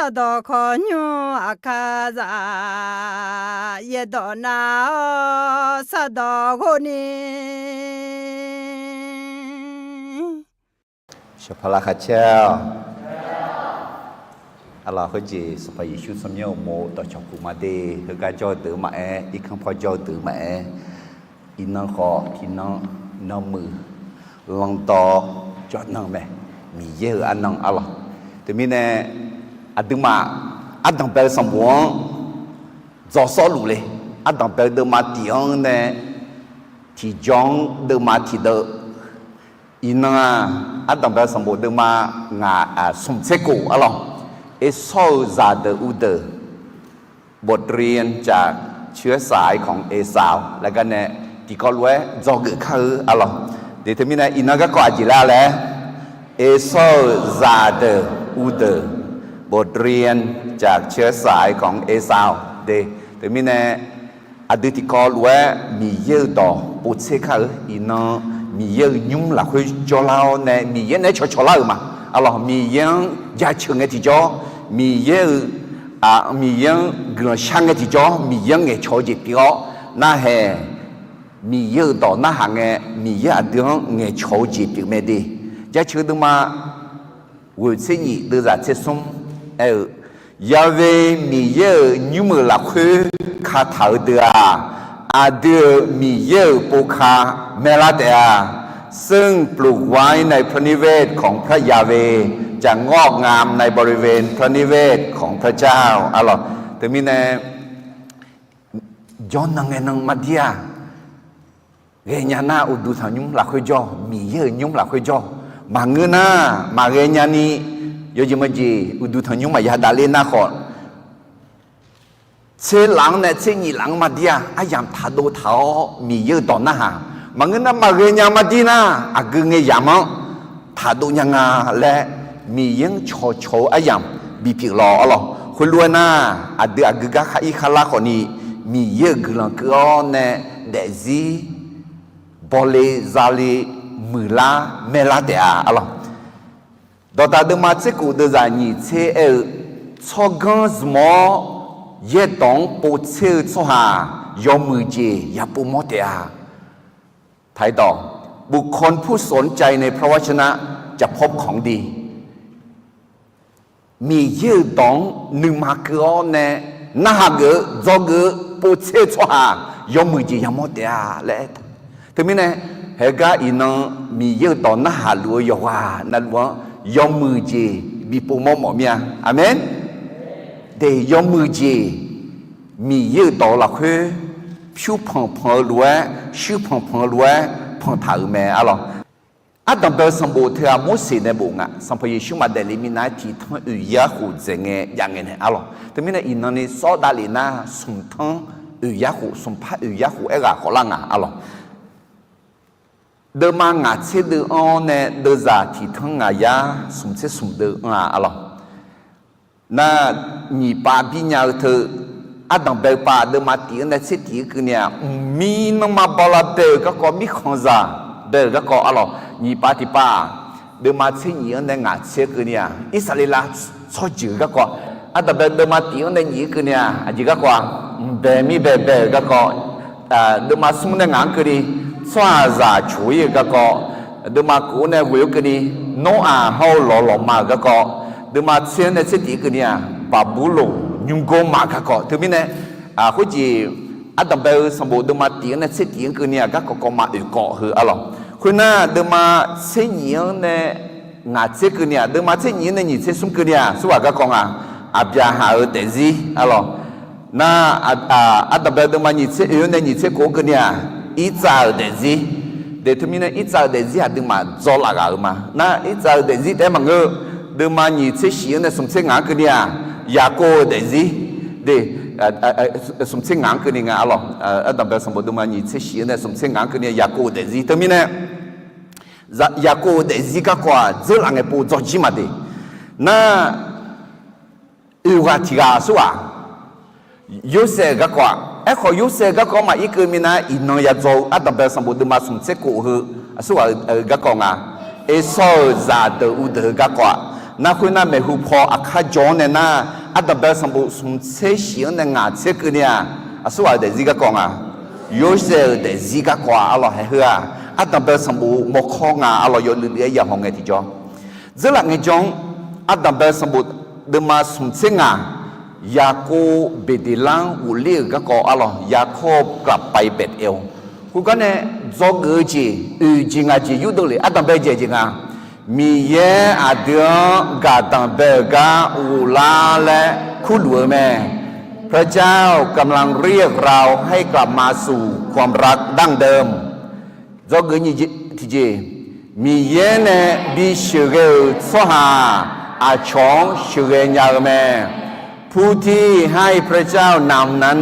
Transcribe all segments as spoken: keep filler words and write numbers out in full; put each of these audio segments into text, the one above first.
Sardawq khawqnymr aqkar zaq, yaerdawq nav-awr sardawq ghov ni. Shaqpaq lavkhaq caer-awq. Arlawq, khoerjeq Sanqpaq Yeqsur tsawrmyanr uqmov dawqcawq puq ma de. Heugar jawr-eu deuq maqaer, irkanr paw jawr-eu deuq maqaer, iqnan khawf tiqnan nanmuiq landawr jawrnan mae. Miqyaer-euq arnan arlawq. Teumirnae aqduimaf ardanq bae-eu sanqbof-anr dzaw sawrluf le. Ardanq bae-eu deuvma tiq-anr nae tiqjawr-anr deuvma tiqdeuv. Iqnan-aq, ardanq bae-eu sanqbof deuvma ngaq smq tser kof arlawq. Ersawr-eu zaqdeuq uvdeuq บทเรียนจากเชื้อสายของเอซาว laer gar nae tiqkawv lof-aer dzawgeuf kar-eu arlawq. De teumirnae iqnan garkawv aqjeq lar laer, Ersawr-euq zaqdeuq uvdeuq บทเรียนจากเชื้อสายของเอซาว de. Teumirnae aqdui tiqkawv lof-aer Miqyaer-euq dawq povtser kar-eu, iqnan Miqyaer-euq nymr lafkhoer jawrlar-awr nae Miqyaer naeq-aer cawqcawq lar-euq ma. Arlawq, Miqyaer-anr jaceuq ngae tiqjawr, Miqyaer-euq, Miqyaer-anr guiqlanq shar ngae tiqjawr, Miqyaer-anr ngaeqcawq-eu jeq pyeuf-awr narhaeq, Miqyaer-euq dawq narhaq ngae Miqyaer aqdui-anr ngaeqcawq-eu jeq pyeuf mae de. Jaceuq deuvma ghoeq tser nyif deuvzaq tser smr aer-eu, Yahweh Miqyaer-euq nymr-euq lafkhoer kataq-eu deuq-aq, aqdui-euq Miqyaer-euq pov ka maerlar taef-a. ซึ่งปลูกไว้ในพระนิเวศของพระยาเวห์ จะงอกงามในบริเวณพระนิเวศของพระเจ้า arlawq. Teumirnae jawrnan ngae nan mardir-aq, ghaenya nar uqduq tanqnymr lafkhoer jawr, Miqyaer-euq nymr lafkhoer jawr. Maqngeur nar maqghae nyani yawjeq maqjeq uqduq tanqnymr maqya davler nar khawf, tser laf-anr nae tser nyif laf-anr mardir-aq, aryamq taqdov taq-awr Miqyaer-euq dawq narhaq. Maqngeur nar maqghae nya mardir nar, aqgeu ngae yamq-anr taqdov nya nga laer, Miqyaer-anr cawqcawq-eu aryamq bipyeuf lawq arlawq. Khoerlof-aer nar, aqdui aqgeu gar khar ir khar lar khawfni, Miqyaer-euq guiqlanq keuv-awr nae daefzir bawle zale muiqlar maerlar taef-a arlawq. Dawqdaq deuvma tser kof deuvzaq nyiq tser aer-eu, tsawrganr zmq-awr yaerdawq-anr povtser-eu tsawrhaq yawmuiq jeq yapov mawr taef-a. ไทย ดอก บุคคลผู้สนใจในพระวจนะจะพบของดี Miqyaer-euq dawq-anr nuima keuv-awr nae narhaq geuf-eu dzawgeuf-eu povtser-eu tsawrhaq yawmuiq jeq yamawr taef-a laer aer-eu. Teumirnae, haegar iqnan Miqyaer-euq dawq narhaq luf-eu yawqghaq navluf-anr yawmuiq jeq bipov mawr mawf mir-a. Aqmeq. De yawmuiq jeq Miqyaer-euq dawq lafkhoer pyur panq panq-eu lof-aer, shuir panq panq-eu lof-aer panq taq-euq mae arlawq. Ardanqbae-eu sanqbof teughaq Morseq nae bof nga. Sanqpaq Yeqsur maqdaef le minav-aer tiq tanr oeq yar khof dzaeq ngae jav ngae nae arlawq. Teumirnae iqnan ni sawr davlef nar smq tanr oeq yar khof, smq par oeq yar khof aerghaq khawf lar nga arlawq. Deuvma ngaq tser deuv-anr nae deuvzaq tiq tanr ngaq yar smq tser smq deuv-anr-a arlawq. Nar, nyiq pav bir nya-eu teu, ardanqbae-eu pav deuvma tiq-anr nae tser tiq-anr keuvni-aq, mqmir nanrma bala bae-euq garkawv, mirkhanqzaq bae-euq garkawv arlawq. Nyiq pav tiq pav-aq, deuvma tser nyif-anr nae ngaq tser keuvni-aq, Irsaqleqlav tsawrjeuq garkawv, ardanqbae deuvma tiq-anr nae nyif-anr keuvni-aq, aqjeq garkawv-aq, mqbae mirbae bae-euq garkawv, deuvma smr nae ngaq-anr keuvni, tsawrhaqzaq coq-ir-eu garkawv, deuvma kof-anr nae ghoe-anr keuvni, Noraq hawr-eu lawq lawqma-euq garkawv, deuvma tser-anr nae tser tiq-anr keuvni-aq, Baqburloq nymrgor ma garkawv. Teumirnae, khoerjeq ardanqbae-eu sanqbof deuvma tiq-anr nae tser tiq-anr keuvni-aq, garkawv kawv ma oeq kawv heu arlawq. Khoernar, deuvma tser nyif-anr nae ngaq tser keuvni-aq, deuvma tser nyif-anr nae nyiq tser smr keuvni-aq, tsawrhaq garkawv nga, Aqbyaqhaq-euq daefzir arlawq. Nar, ardanqbae deuvma nyiq tser oe-anr nae nyiq tser kof-anr keuvni-aq, Irtsav-euq daefzir. De teumirnae Irtsav-euq daefzir aqduimaf dzawr laf ghaq-euq ma. Nar, Irtsav-euq daefzir taef-aer maqngeur, deuvma nyiq tser shif-anr nae smq tser ngaq-anr keuvni-aq, Yaqkov-euq daefzir. De, smq tser ngaq-anr keuvni nga arlawq. Ardanqbae sanqbof deuvma nyiq tser shif-anr nae smq tser ngaq-anr keuvni-aq, Yaqkov-euq daefzir. Teumirnae Yaqkov-euq daefzir garkawv-aq, dzeurlaf ngae pov dzawrjir ma de. Nar, oeq ghaq tiq ghaq aqsurghaq, Yorsaev-euq garkawv-aq, aerkhawf Yorsaev-euq garkawv-anr maqir keuv minav-aer, iqnan yadzaw-eu ardanqbae sanqbof deuvma smq tser kof heu aqsurghaq-euq garkawv nga. Ersawr-euq zaqdeuq uvdeuq-eu garkawv-aq, Nar khoernar, maeqhu paw aqkar jawr-anr nae nar, ardanqbae sanqbof smq tser shif-anr nae ngaq tser keuvni-aq, aqsurghaq-euq daefzir garkawv nga. Yorsaev-euq daefzir garkawv-aq arlawq. Haeq heu-aq, ardanqbae sanqbof mawrkawr nga arlawq. Yawluiv luiv-aer ya haw ngae tiqjawr, dzeurlaf ngaejawr-anr, ardanqbae sanqbof deuvma smq tser ngaq, Yaqkov Beqdeqlar ghofler-euq garkawv arlawq. ยาโคบกลับไปเบธเอล Khoergar nae dzawgeuf-eu jeq oeq jeq ngaq jeq yurdov lef, ardanqbae jaeq jeq nga. Miqyaer aqdui-anr gaqdanq bae-euq gar ghoflar laer kurluf-eu mae. พระเจ้ากำลังเรียกเราให้กลับมาสู่ความรักดั้งเดิม Dzawgeuf nyiq tiqjeq, Miqyaer nae bisheuqghae-euq tsawrhaq aqcawq-anr sheuqghae nya-eu mae. ผู้ที่ให้พระเจ้านำนั้น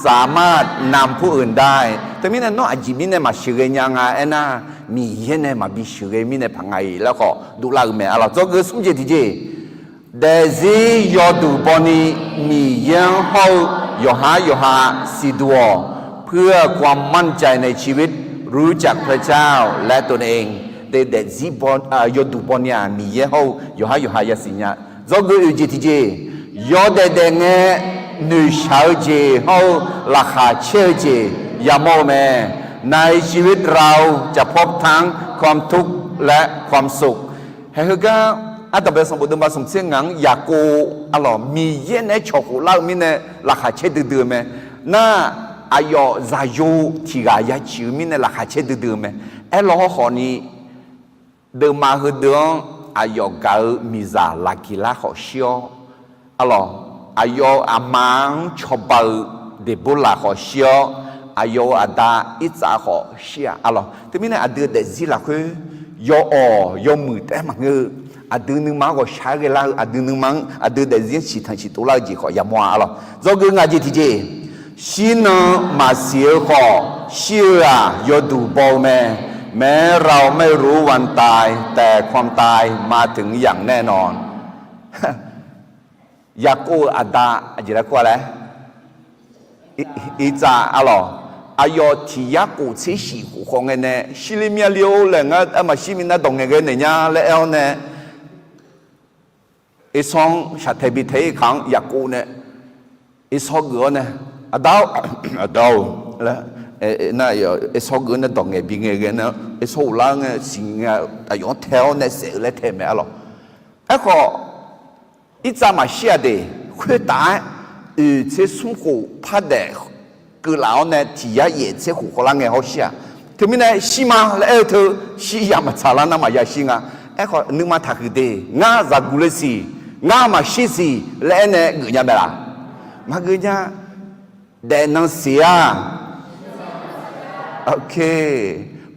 สามารถนำผู้อื่นได้ Teumirnae nawr aqjeq mirnae maqsheuqghae nya nga aernar, Miqyaer nae maqbi sheuqghae mirnae paq nga-iq laer khawf dovlar-eu mae arlawq. Dzawgeuf smr jeq tiqjeq, daefzir yawduq bawni Miqyaer-anr hawr-eu yawqhar yawqha siqduq-awq. เพื่อความมั่นใจในชีวิตรู้จักพระเจ้าและตนเอง Daefzir yawduq bawni-aq, Miqyaer hawr-eu yawqhar yawqha yasiq nya. Dzawgeuf oeq jeq tiqjeq, yawdaef daef ngae noeqshaq-eu jeq hawr-eu laqkhaq caer-eu jeq yamawr-eu mae. ในชีวิตเราจะพบทั้งความทุกข์และความสุข Haeq heugar ardanqbae sanqbof deuvma smq tser ngaq-anr Yaqkov arlawq, Miqyaer naeq-aer cawq khof lar-eu mirnae laqkhaq caer duidui-eu mae. Nar, aqyawf zaqyo tiq ghaq ya ciq-eu mirnae laqkhaq caer duidui-eu mae. Aerlaw hawrkhawf ni, deuvma heudeuq-anr aqyawf gaq-eu miqzaq Laqgeqlar khawf shir-awr, arlawq, aqyawf-euq aqma-anr cawba-eu Deqborlaq khawf shir-awr, aqyawf-euq aqda Irtsav khawf shir-aq arlawq. Teumirnae aqdui daefzir lafkhoer yawawq yawmuiq taef-aer maqngeur-eu, aqdui nuima-anr ghawqshaq-aer ghaelar-eu, aqdui nuima-anr aqdui daefzir-anr ciqtanq ciqtov lar-eu jeq khawf yamawr-a arlawq. Dzawgeuf ngaq jeq tiqjeq, shirnan maqsiq-eu khawf shir-eu-aq yawduq baw-eu mae. แม้เราไม่รู้วันตาย แต่ความตายมาถึงอย่างแน่นอน Yaqkov-euq aqda aqjeq laer kur-a laer, Irtsav arlawq, aqyawf tiq yar khof tser shif khof khawf ngae nae shirler myav le-or laer ngar, armaqshir minav dawq ngaeqghae naeq nya laer aer-awr nae, Ersawr-anr shaqtae bi tae-ir kaq-anr Yaqkov nae Ersawr geuf-awr nae, Aqda-or, aqda-or laer, nar, Ersawr geuf-awr nae dawq ngaeq bi ngaeqghae nae, Ersawr ghoflar ngae siqnya aqyawf-anr tae-awr nae saef-eu laer tae mae arlawq. Aerkhawf, Irtsav maqshir-aq de, khoertav-aer oeq tser smr khof par daef keuvlaf-awr nae tiq yar yaef tser khof khawvlar ngae hawr shir-aq. Teumirnae shir ma laer aer-eu teu, shir ya maqtsaq lar nar maqya shir nga. Aerkhawf nuima taqhuiq de, ngar zaqguq le siq, ngar maqshir siq laer aer nae geufnya mae laq? Maqgeuf nya. Daefnan siq-a.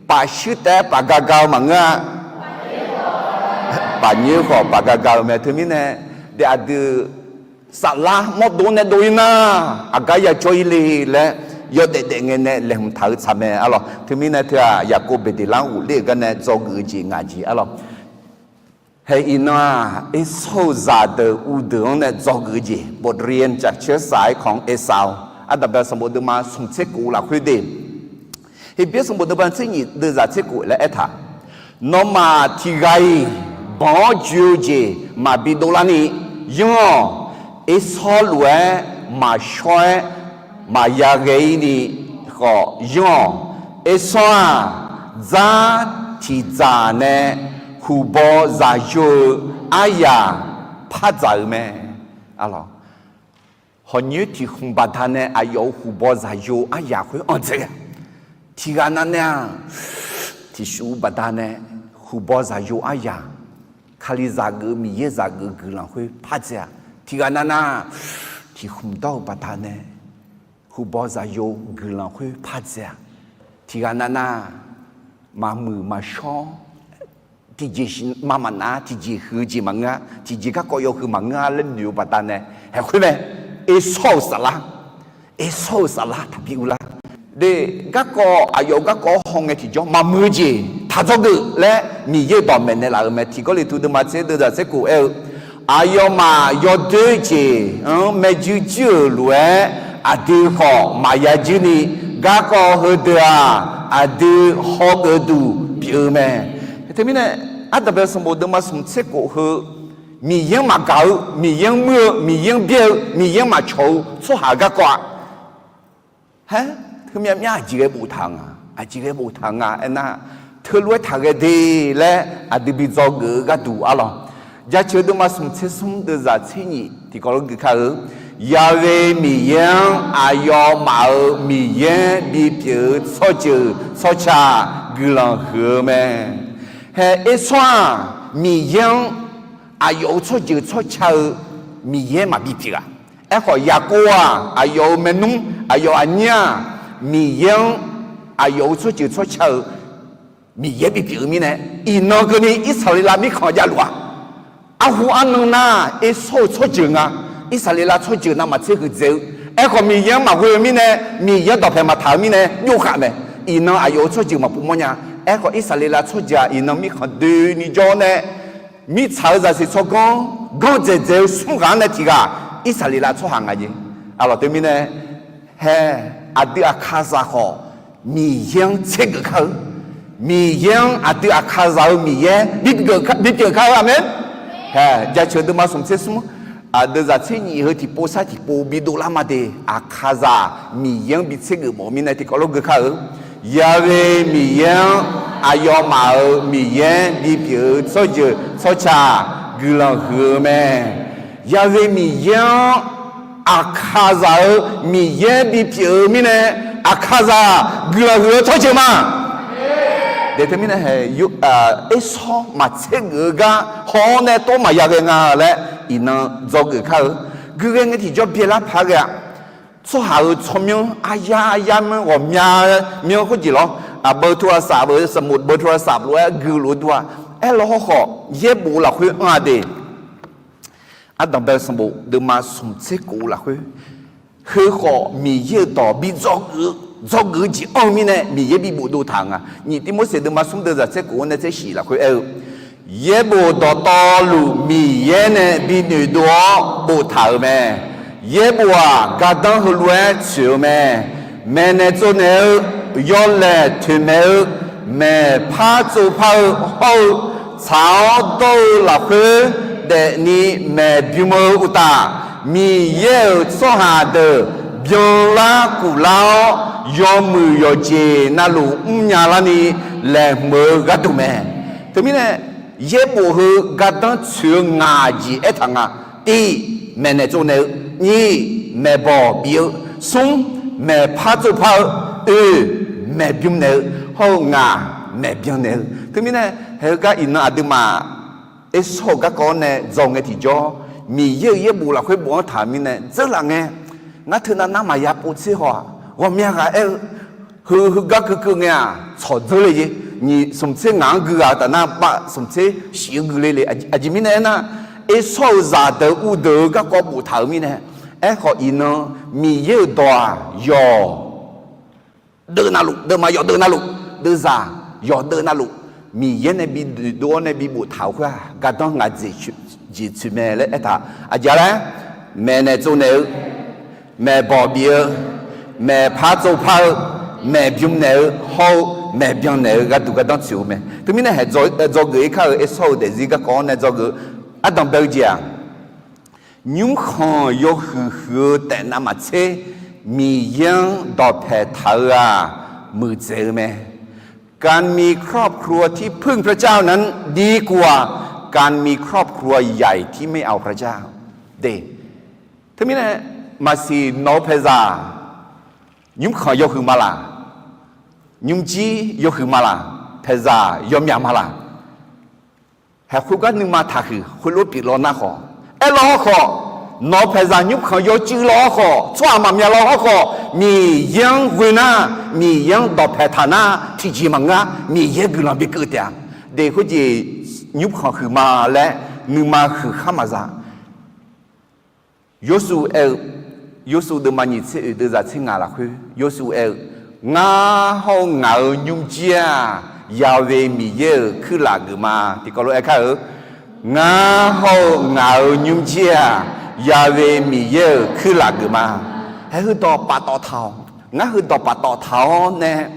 Paf shuir taef-aer paf ga ga-eu maqngeur-a. Paf nyoer khawf paf ga ga-eu mae. Teumirnae, daef aqdui saflar mawrdo nae dov-ir nar, aqgar ya jawr-ir le laer, yawdaef daef ngae nae laeqhmq taq-eu tsaq mae arlawq. Teumirnae teu-aq, Yaqkov Beqdeqlar-anr ghofler-euq gar nae dzawgeuf-eu jeq ngaq jeq arlawq. Haeq iqnan-aq, Ersawr-euq zaqdeuq uvdeuq-anr nae dzawgeuf-eu jeq, บทเรียนจากเชื้อสายของเอสาว Ardanqbae sanqbof deuvma smq tser khof lafkhoer de, Heqbyaer sanqbof deuvma tser nyiq deuvzaq tser khof laer aertaq, nawmaf tiq ghaq-iq banq-awr joe-eu jeq maqbi dovlarni yanr-awq. Ersawr lof-aer maqshawr-aer maqya ghae-ir ni khawf yanr-awq. Ersawr-aq, dzar tiqdzaq nae huqbaw zaqyo-eu aryaq par dzaq-euq mae. Hawqnyoer tiq khmq baqdanae aqyawf-euq huqbaw zaqyo aryaq khoer anr dzae-a. Tiq ghaq nav nae-aq, tiq shuq baqdanae huqbaw zaqyo aryaq, Kalizaq geuf-eu Miqyaer zaq geuf-eu guiqlanq khoer par dzae-a. Tiq ghaq nav nar, tiq khmq dawr-eu baqdanae huqbaw zaqyo guiqlanq khoer par dzae-a. Tiq ghaq nav nar, maqmuiq maqshawr, tiqjeq siqma maqnav-a, tiqjeq huiq-eu jeq maqngeur-a, tiqjeq garkawv yawhuiq maqngeur-a laer noeq-eu baqdanae, haeq khoer mae. Ersawr-euq saflar, Ersawr-euq saflar taqbi uvlar. De, garkawv aqyawf-euq garkawv haw ngae tiqjawr maqmuiq-eu jeq taq dzawgeuf laer Miqyaer-euq dawq maeqnaeq laf-euq mae. Tiq Gawrliqtu deuvma tser deuvzaq tser khof aer-eu, aqyawfmaf yawdoer jeq-anr maerjuir juir-euq lof-aer aqdui khawf maqya juir ni, garkawv heudeuq-aq, aqdui hawgeuf duq pyeuf-eu mae. Teumirnae, Ardanqbae sanqbof deuvma smq tser khof heu Miqyaer-anr maqgaq-eu, Miqyaer-anr muir-eu, Miqyaer-anr byaer-eu, Miqyaer-anr maqcawq-eu tsawrhaq garkawv-aq, haer, heumyav myar aqjeq ghae boftaq-euq nga, aqjeq ghae boftaq-euq nga aernar, teulof-aer taqghae de laer aqdui bi dzawgeuf-eu gharduq arlawq. Jaceuq deuvma smq tser smr deuvzaq tser nyif tiqkawv lof gui kar-eu, Yaghae Miqyaer-anr aqyawfmaf-euq Miqyaer bipyeuf-eu tsawrjeuq tsawrca guiqlanq huiq-eu mae. Hae, Ersaw-aq, Miqyaer-anr aqyawf-euq tsawrjeuq tsawrca-eu Miqyaer maqbi pyeuf-a. Aerkhawf, Yaqkov-aq, aqyawf-euq maernmr, aqyawf aqnyir-aq, Miqyaer-anr aqyawf-euq tsawrjeuq tsawrca-eu Miqyaer bipyeuf-eu mirnae, iqnan keuvni Irsaqleqlav mirkhanq javluf-aq, arhu arnan nar Ersaw-euq tsawrjeuq nga. Irsaqleqlav tsawrjeuq navmaqtser huiqdzaeq-eu, aerkhawf Miqyaer-anr maqghoe-eu mirnae, Miqyaer-anr dawqpaeq maqtaq-eu mirnae byov khaf mae. Iqnan aqyawf-euq tsawrjeuq maqpov mawrnya. Aerkhawf, Irsaqleqlav tsawrjeuq-aq, iqnan mirkhanq doeni jawr nae mirtsaq-euq zaqsiq tsawrganr, ganr dzaeqdzaeq-eu smr ghaq-anr nae tiq ghaq Irsaqleqlav tsawrhaq nga jeq. Arlawq teumirnae, hae, aqdui Aqkaqzaq khawf Miqyaer-anr tsergeuf kar-eu, Miqyaer-anr aqdui Aqkaqzaq-eu Miqyaer bipyeuf kar-eu, aqmeq. Hae, Jaceuq deuvma smq tser smr, aqdui zaq tser nyif heu tiqpov sar tiqpov bidov lar ma de, Aqkaqzaq Miqyaer-anr bi tsergeuf mawf-eu mirnae tiqkawv lof gui kar-eu, Yaghae Miqyaer-anr aqyawfmaf-euq Miqyaer bipyeuf-eu tsawrjeuq tsawrca guiqlanq huiq-eu mae. Yaghae Miqyaer-anr Aqkaqzaq-euq Miqyaer bipyeuf-eu mirnae, Aqkaqzaq guiqlanq huiq-eu tsawrjeuq ma. Deq teumirnae hae, Ersaw maqtser geuf-eu gar haw-awr nae tov maqya ghae nga laer iqnan dzawgeuf kar-eu. Gui ghae ngae tiqjawr byaelar paq ghae-a. Tsawrhaq-euq tsawrmyanr aryar aryar myanr ghawqmya myanr khoerjeq lawr, aqbeu โทรศัพท์ beu สมุด beu โทรศัพท์ lof-aer gui lof-eu dur-a. Aerlawr hawrkhawf, yaerbof lafkhoer anr-a de. Ardanqbae sanqbof deuvma smq tser kof lafkhoer, heukhawf Miqyaer-euq dawq bi dzawgeuf-eu jeq anr-eu mirnae Miqyaer bi bofdov taq-euq nga. Nyiq Tirmorseq deuvma smr deuvzaq tser kof-anr nae tser shif lafkhoer aer-eu, Yaerbof dawqtawvluf Miqyaer nae bi noeqdov-awr boftaq-euq mae. Yaerbof-aq, gardanr heulof-aer tsoeq-eu mae. Maeqnaeq tsovnaeq-eu, yawlaeq toeqmaeq-eu, maeqpar tsovpar-eu hawr-eu, tsaq-awr dawr-eu lafkhoer daefni maeqbym-eu uqtaf, Miqyaer-euq tsawrhaq deuq byanlar kuflar-awr, yawmuiq yawqjeq navluf mrnya larni laeqhmq-eu gharduq mae. Teumirnae, yaerbof heu gardanr tsoeq-eu ngaq jeq aertaq nga. Tiv, maeqnaeq tsovnaeq-eu. Nyiq, maeqbawq bif-eu. Smr, maeqpar tsovpar-eu. Oe, maeqbym naeq-eu. Hawr-eu ngaq, maeqbyan naeq-eu. Teumirnae, haeq heugar iqnan aqduimaf Ersaw-euq garkawv-anr nae dzaw ngae tiqjawr, Miqyaer-euq yaerbof lafkhoer bof-anr taq-euq mirnae dzeurlaf ngae, ngar teunav nar maqya pov tser haw-aq, ghawqmya ghaq aer-eu, heu heugar keuvkeuv ngae-aq tsawq dzeur le jeq. Nyiq smq tser ngaq-anr gui ghaq-eu taf nar, bav smq tser shif-eu gui le le. Aqjeq mirnae aernar, Ersaw-euq zaqdeuq uvdeuq-eu garkawv boftaq-euq mirnae. Aerkhawf iqnan Miqyaer-euq dawq-aq yawq deuvnav luf, deuvma yawqdeuv navluf, deuvzaq yawqdeuv navluf, Miqyaer nae bi noeqdov-awr nae bi boftaq-euq khoer-aq, gardanr ngaq jeq tsoeq mae laer aertaq. Aqjeq laer, maeqnaeq tsovnaeq-eu, maeqbawq bif-eu, maeqpar tsovpar-eu, maeqbym naeq-eu hawr-eu, maeqbyan naeq-eu gharduq gardanr tsoeq-eu mae. Teumirnae haeq dzaw, dzawgeuf-ir kar-euq Ersaw-euq daefzir garkawv-anr nae dzawgeuf-eu ardanqbae-eu jeq-aq, nymrkhanq yawhuiq huiq-eu taef navmaqtser Miqyaer-anr dawqpaeq taq-eu-aq, muiqdzaeq-eu mae. การมีครอบครัวที่พึ่งพระเจ้านั้นดีกว่าการมีครอบครัวใหญ่ที่ไม่เอาพระเจ้า De, teumirnae maqsiq nawq-eu paeqzaq nymrkhanq yawhuiq ma laq, nymrjir yawhuiq ma laq, paeqzaq yawmyaq ma laq. Haeq khoergar nuima taqhuiq khoerlof pyeuf law nar khawf, aerlaw hawrkhawf, nawq-eu paeqzaq nymrkhanq yawcuiv law hawrkhawf, tsawrhaq maqmya law hawrkhawf, Miqyaer-anr ghoe nar, Miqyaer-anr dawqpaeq taq nar, tiqjeq maqngeur-a. Miqyaer guiqlanq bikeuv taef-a. De khoerjeq nymrkhanq huiq ma laer nuima huiq khar maqza. Yawshuif aer-eu, Yawshuif deuvma nyiq tser oeq deuvzaq tser ngaq lafkhoer Yawshuif aer-eu, Ngar hawr-eu ngaq-euq nymrjir-aq, Yahweh Miqyaer-euq kuirlaf geuf ma. Tiqkawv lof-aer kar-eu, Ngar hawr-eu ngaq-euq nymrjir-aq, Yahweh Miqyaer-euq kuirlaf geuf ma. Haeq heudawq paftawf taq-awq. Ngar heudawq paftawf taq-awr nae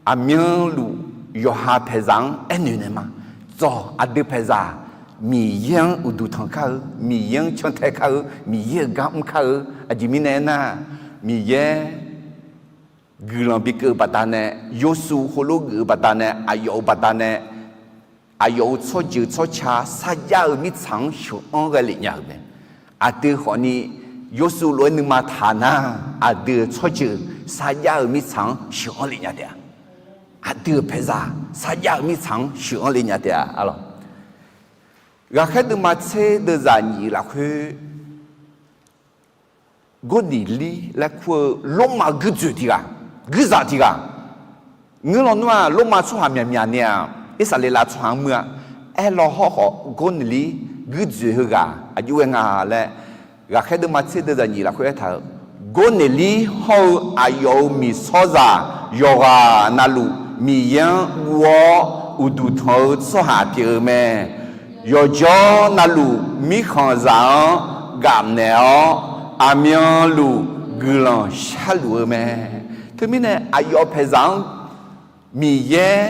aqmyanluf yawqha paeqzaq-anr aernoeq naeq ma. Dzawq aqdui paeqzaq Miqyaer-anr uqduq tanq kar-eu, Miqyaer-anr cantae kar-eu, Miqyaer-euq gar mr kar-eu, aqjeq mirnae aernar, Miqyaer guiqlanq bikeuv-eu baqdanae, Yawrsuv heulof geuf-eu baqdanae, aqyawf-euq baqdanae, aqyawf-euq tsawrjeuq tsawrca sarjax-eu mirtsaq-anr sheuq-anr ghae lef nya-euq mae. Aqdui khawfni, Yawrsuv lof-aer nuima taq nar, aqdui-euq tsawrjeuq sarjax-eu mirtsaq-anr sheuq-anr lef nya taef-a. Aqdui-euq paeqzaq sarjax-eu mirtsaq-anr sheuq-anr lef nya taef-a, arlawq. Ghaqkhaer deuvma tser deuvzaq nyiq lafkhoer, Gorniqlir laer kur-eu Lormav guirdzoeq tiq ghaq, guirzaq tiq ghaq, ngeur lawnmr-aq, Lormav tsawrhaq myaqmyaq ni-aq, Irsaqleqlav tsawrhaq-anr muir-a. Aerlaw hawrkhawf, Gorniqlir guirdzoeq heughaq aqjox ghae nga laer, Ghaqkhaer deuvma tser deuvzaq nyiq lafkhoer aertaq-euq, Gorniqlir hawr-eu aqyawf-euq miqsawrzaq yawqghaq navluf, Miqyaer-anr guv-awr uqduq tanq-eu tsawrhaq pyeuf-eu mae. Yawqjawr navluf mirkhanqzaq-anr gafnaeq-awr, aqmyanluf guiqlanq sharluf-eu mae. Teumirnae aqyawf paeqzaq-anr Miqyaer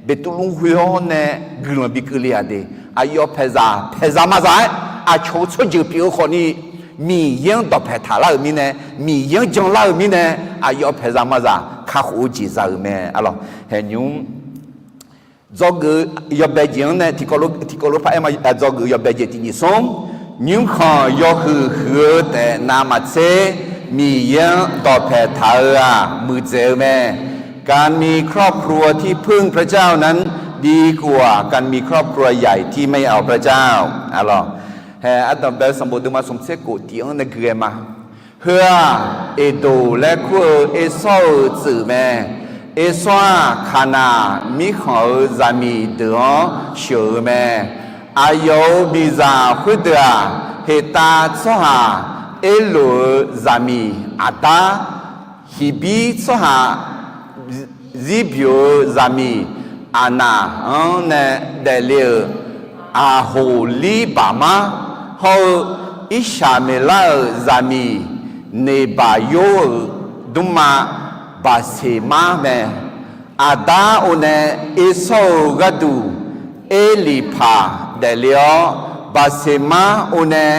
Beqtuvluv khoer-awr nae guiqlanq bikeuv le-aq de. Aqyawf paeqzaq, paeqzaq mazaq-aer aqcawq-euq tsawrjeuq pyeuf-eu khawfni, Miqyaer-anr dawqpae taqlar-euq mirnae, Miqyaer-anr janlar-euq mirnae, aqyawf paeqzaq mazaq kakhof-eu jeq za-euq mae, arlawq. Haeqnymr dzawgeuf-eu yawbae jeq-anr nae tiqkawv lof, tiqkawv lof par aer ma, dzawgeuf-eu yawbae jeq tiq nyiq smr, nymrkhanq yawhuiq huiq-eu taef navmaqtser, Miqyaer-anr dawqpae taq-eu-aq muiqdzaeq-eu mae. การมีครอบครัวที่พึ่งพระเจ้านั้นดีกว่าการมีครอบครัวใหญ่ที่ไม่เอาพระเจ้า Arlawq. Hae, ardanqbae-eu sanqbof deuvma smq tser kof tiq-anr nae gui ghae ma. Heu-aq, Eqdoq laer kur-eu Ersawr-euq tsuif mae. Ersawr-aq, Kaqnaq mirkhanq-euq zaqmiq deuq-anr sheuq-eu mae. Aqyawf-euq miqzaq khoerdeuq-aq, Heqtav tsawrhaq Erloq-euq zaqmiq Aqdar, Hiqbir tsawrhaq Zirbyoq-euq zaqmiq Aqnaq-anr nae daefle-euq Aqhoqlirbaqmar hawr-eu, Irsaqmeqlar-euq zaqmiq Neqbaqyor-euq dmrma Baqseqmar mae. Aqdar or nae Ersawr-euq gharduq Erliqpaq daefle-awr, Baqseqmar or nae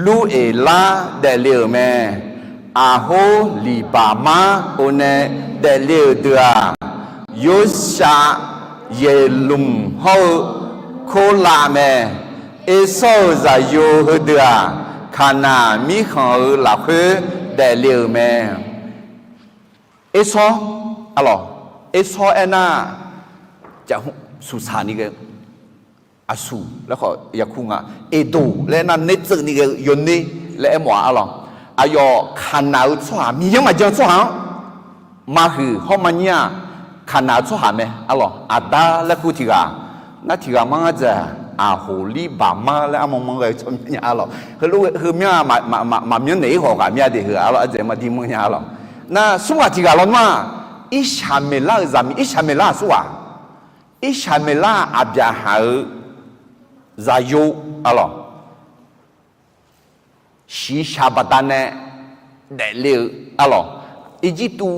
Lurqeqlar daefle-euq mae. Aqhorliqbaqmar or nae daefle-euq deuq-aq, Yorsav, Yeqlmq hawr-eu Korlav mae. Ersawr-euq zaqyo heudeuq-aq, Kaqnaq mirkhanq-euq lafkhoer daefle-euq mae. Ersawr, arlawq, Ersawr aernar, suqsaq ni ghae-eu, aqsur laer khawf yakur nga. Eqdoq laer aernar, nertseuvni ghae-eu yawner laer aermawf-a, arlawq. Aqyawf Kaqnaq-euq tsawrhaq, Miqyaer maqjan tsawrhaq-anr maqhuiq hawr maqnyir-aq, Kaqnaq-euq tsawrhaq mae, arlawq. Aqdar laer kur tiq ghaq, nar tiq ghaq mar ngar dzaeq, Aqhoqlirbaqmar laer armawr manr ghae-eu tsawrmyanr nya, arlawq. Heulof heumyanr-aq, maqmyanr naeq-ir khawf ghaq mir-a de, heu, arlawq, ardzaeq maqdir manr nya, arlawq. Nar smr ghaq tiq ghaq lawnmr-aq, Irsaqmeqlar-euq zaqmiq, Irsaqmeqlar-aq smr ghaq, Irsaqmeqlar-aq Aqbyaqhaq-euq zaqyo, arlawq. Shiqshaq baqdanae daefle-eu, arlawq. Irjirtuv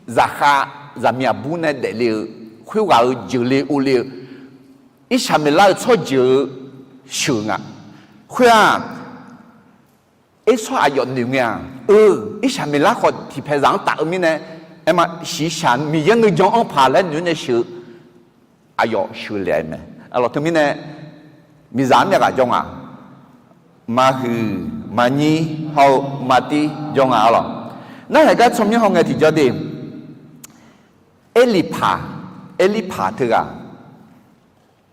zaqkhav zaqmiq aqbur nae daefle-eu, khoerghaq-euq jeuqle ovle-eu, Irsaqmeqlar-euq tsawrjeuq-eu sheuq nga. Khoer-aq, Ersawr aqyawf noeq ngae-aq, eu, Irsaqmeqlar khawf tiqpaeq zaq-anr taf-eu mirnae, aer ma, shiqshaq Miqyaer nuijan-anr paq laer noeq-aer nae sheuq-eu, aqyawf sheuqle-a mae. Arlawq, teumirnae miqzaq-anr myavghaq jawr nga. Maqhuiq, maqnyir hawr-eu maqdir jawr nga, arlawq. Narhaq gar tsawrmyanr hawngae tiqjawr de, Erlirpaq, Erlirpaq teughaq.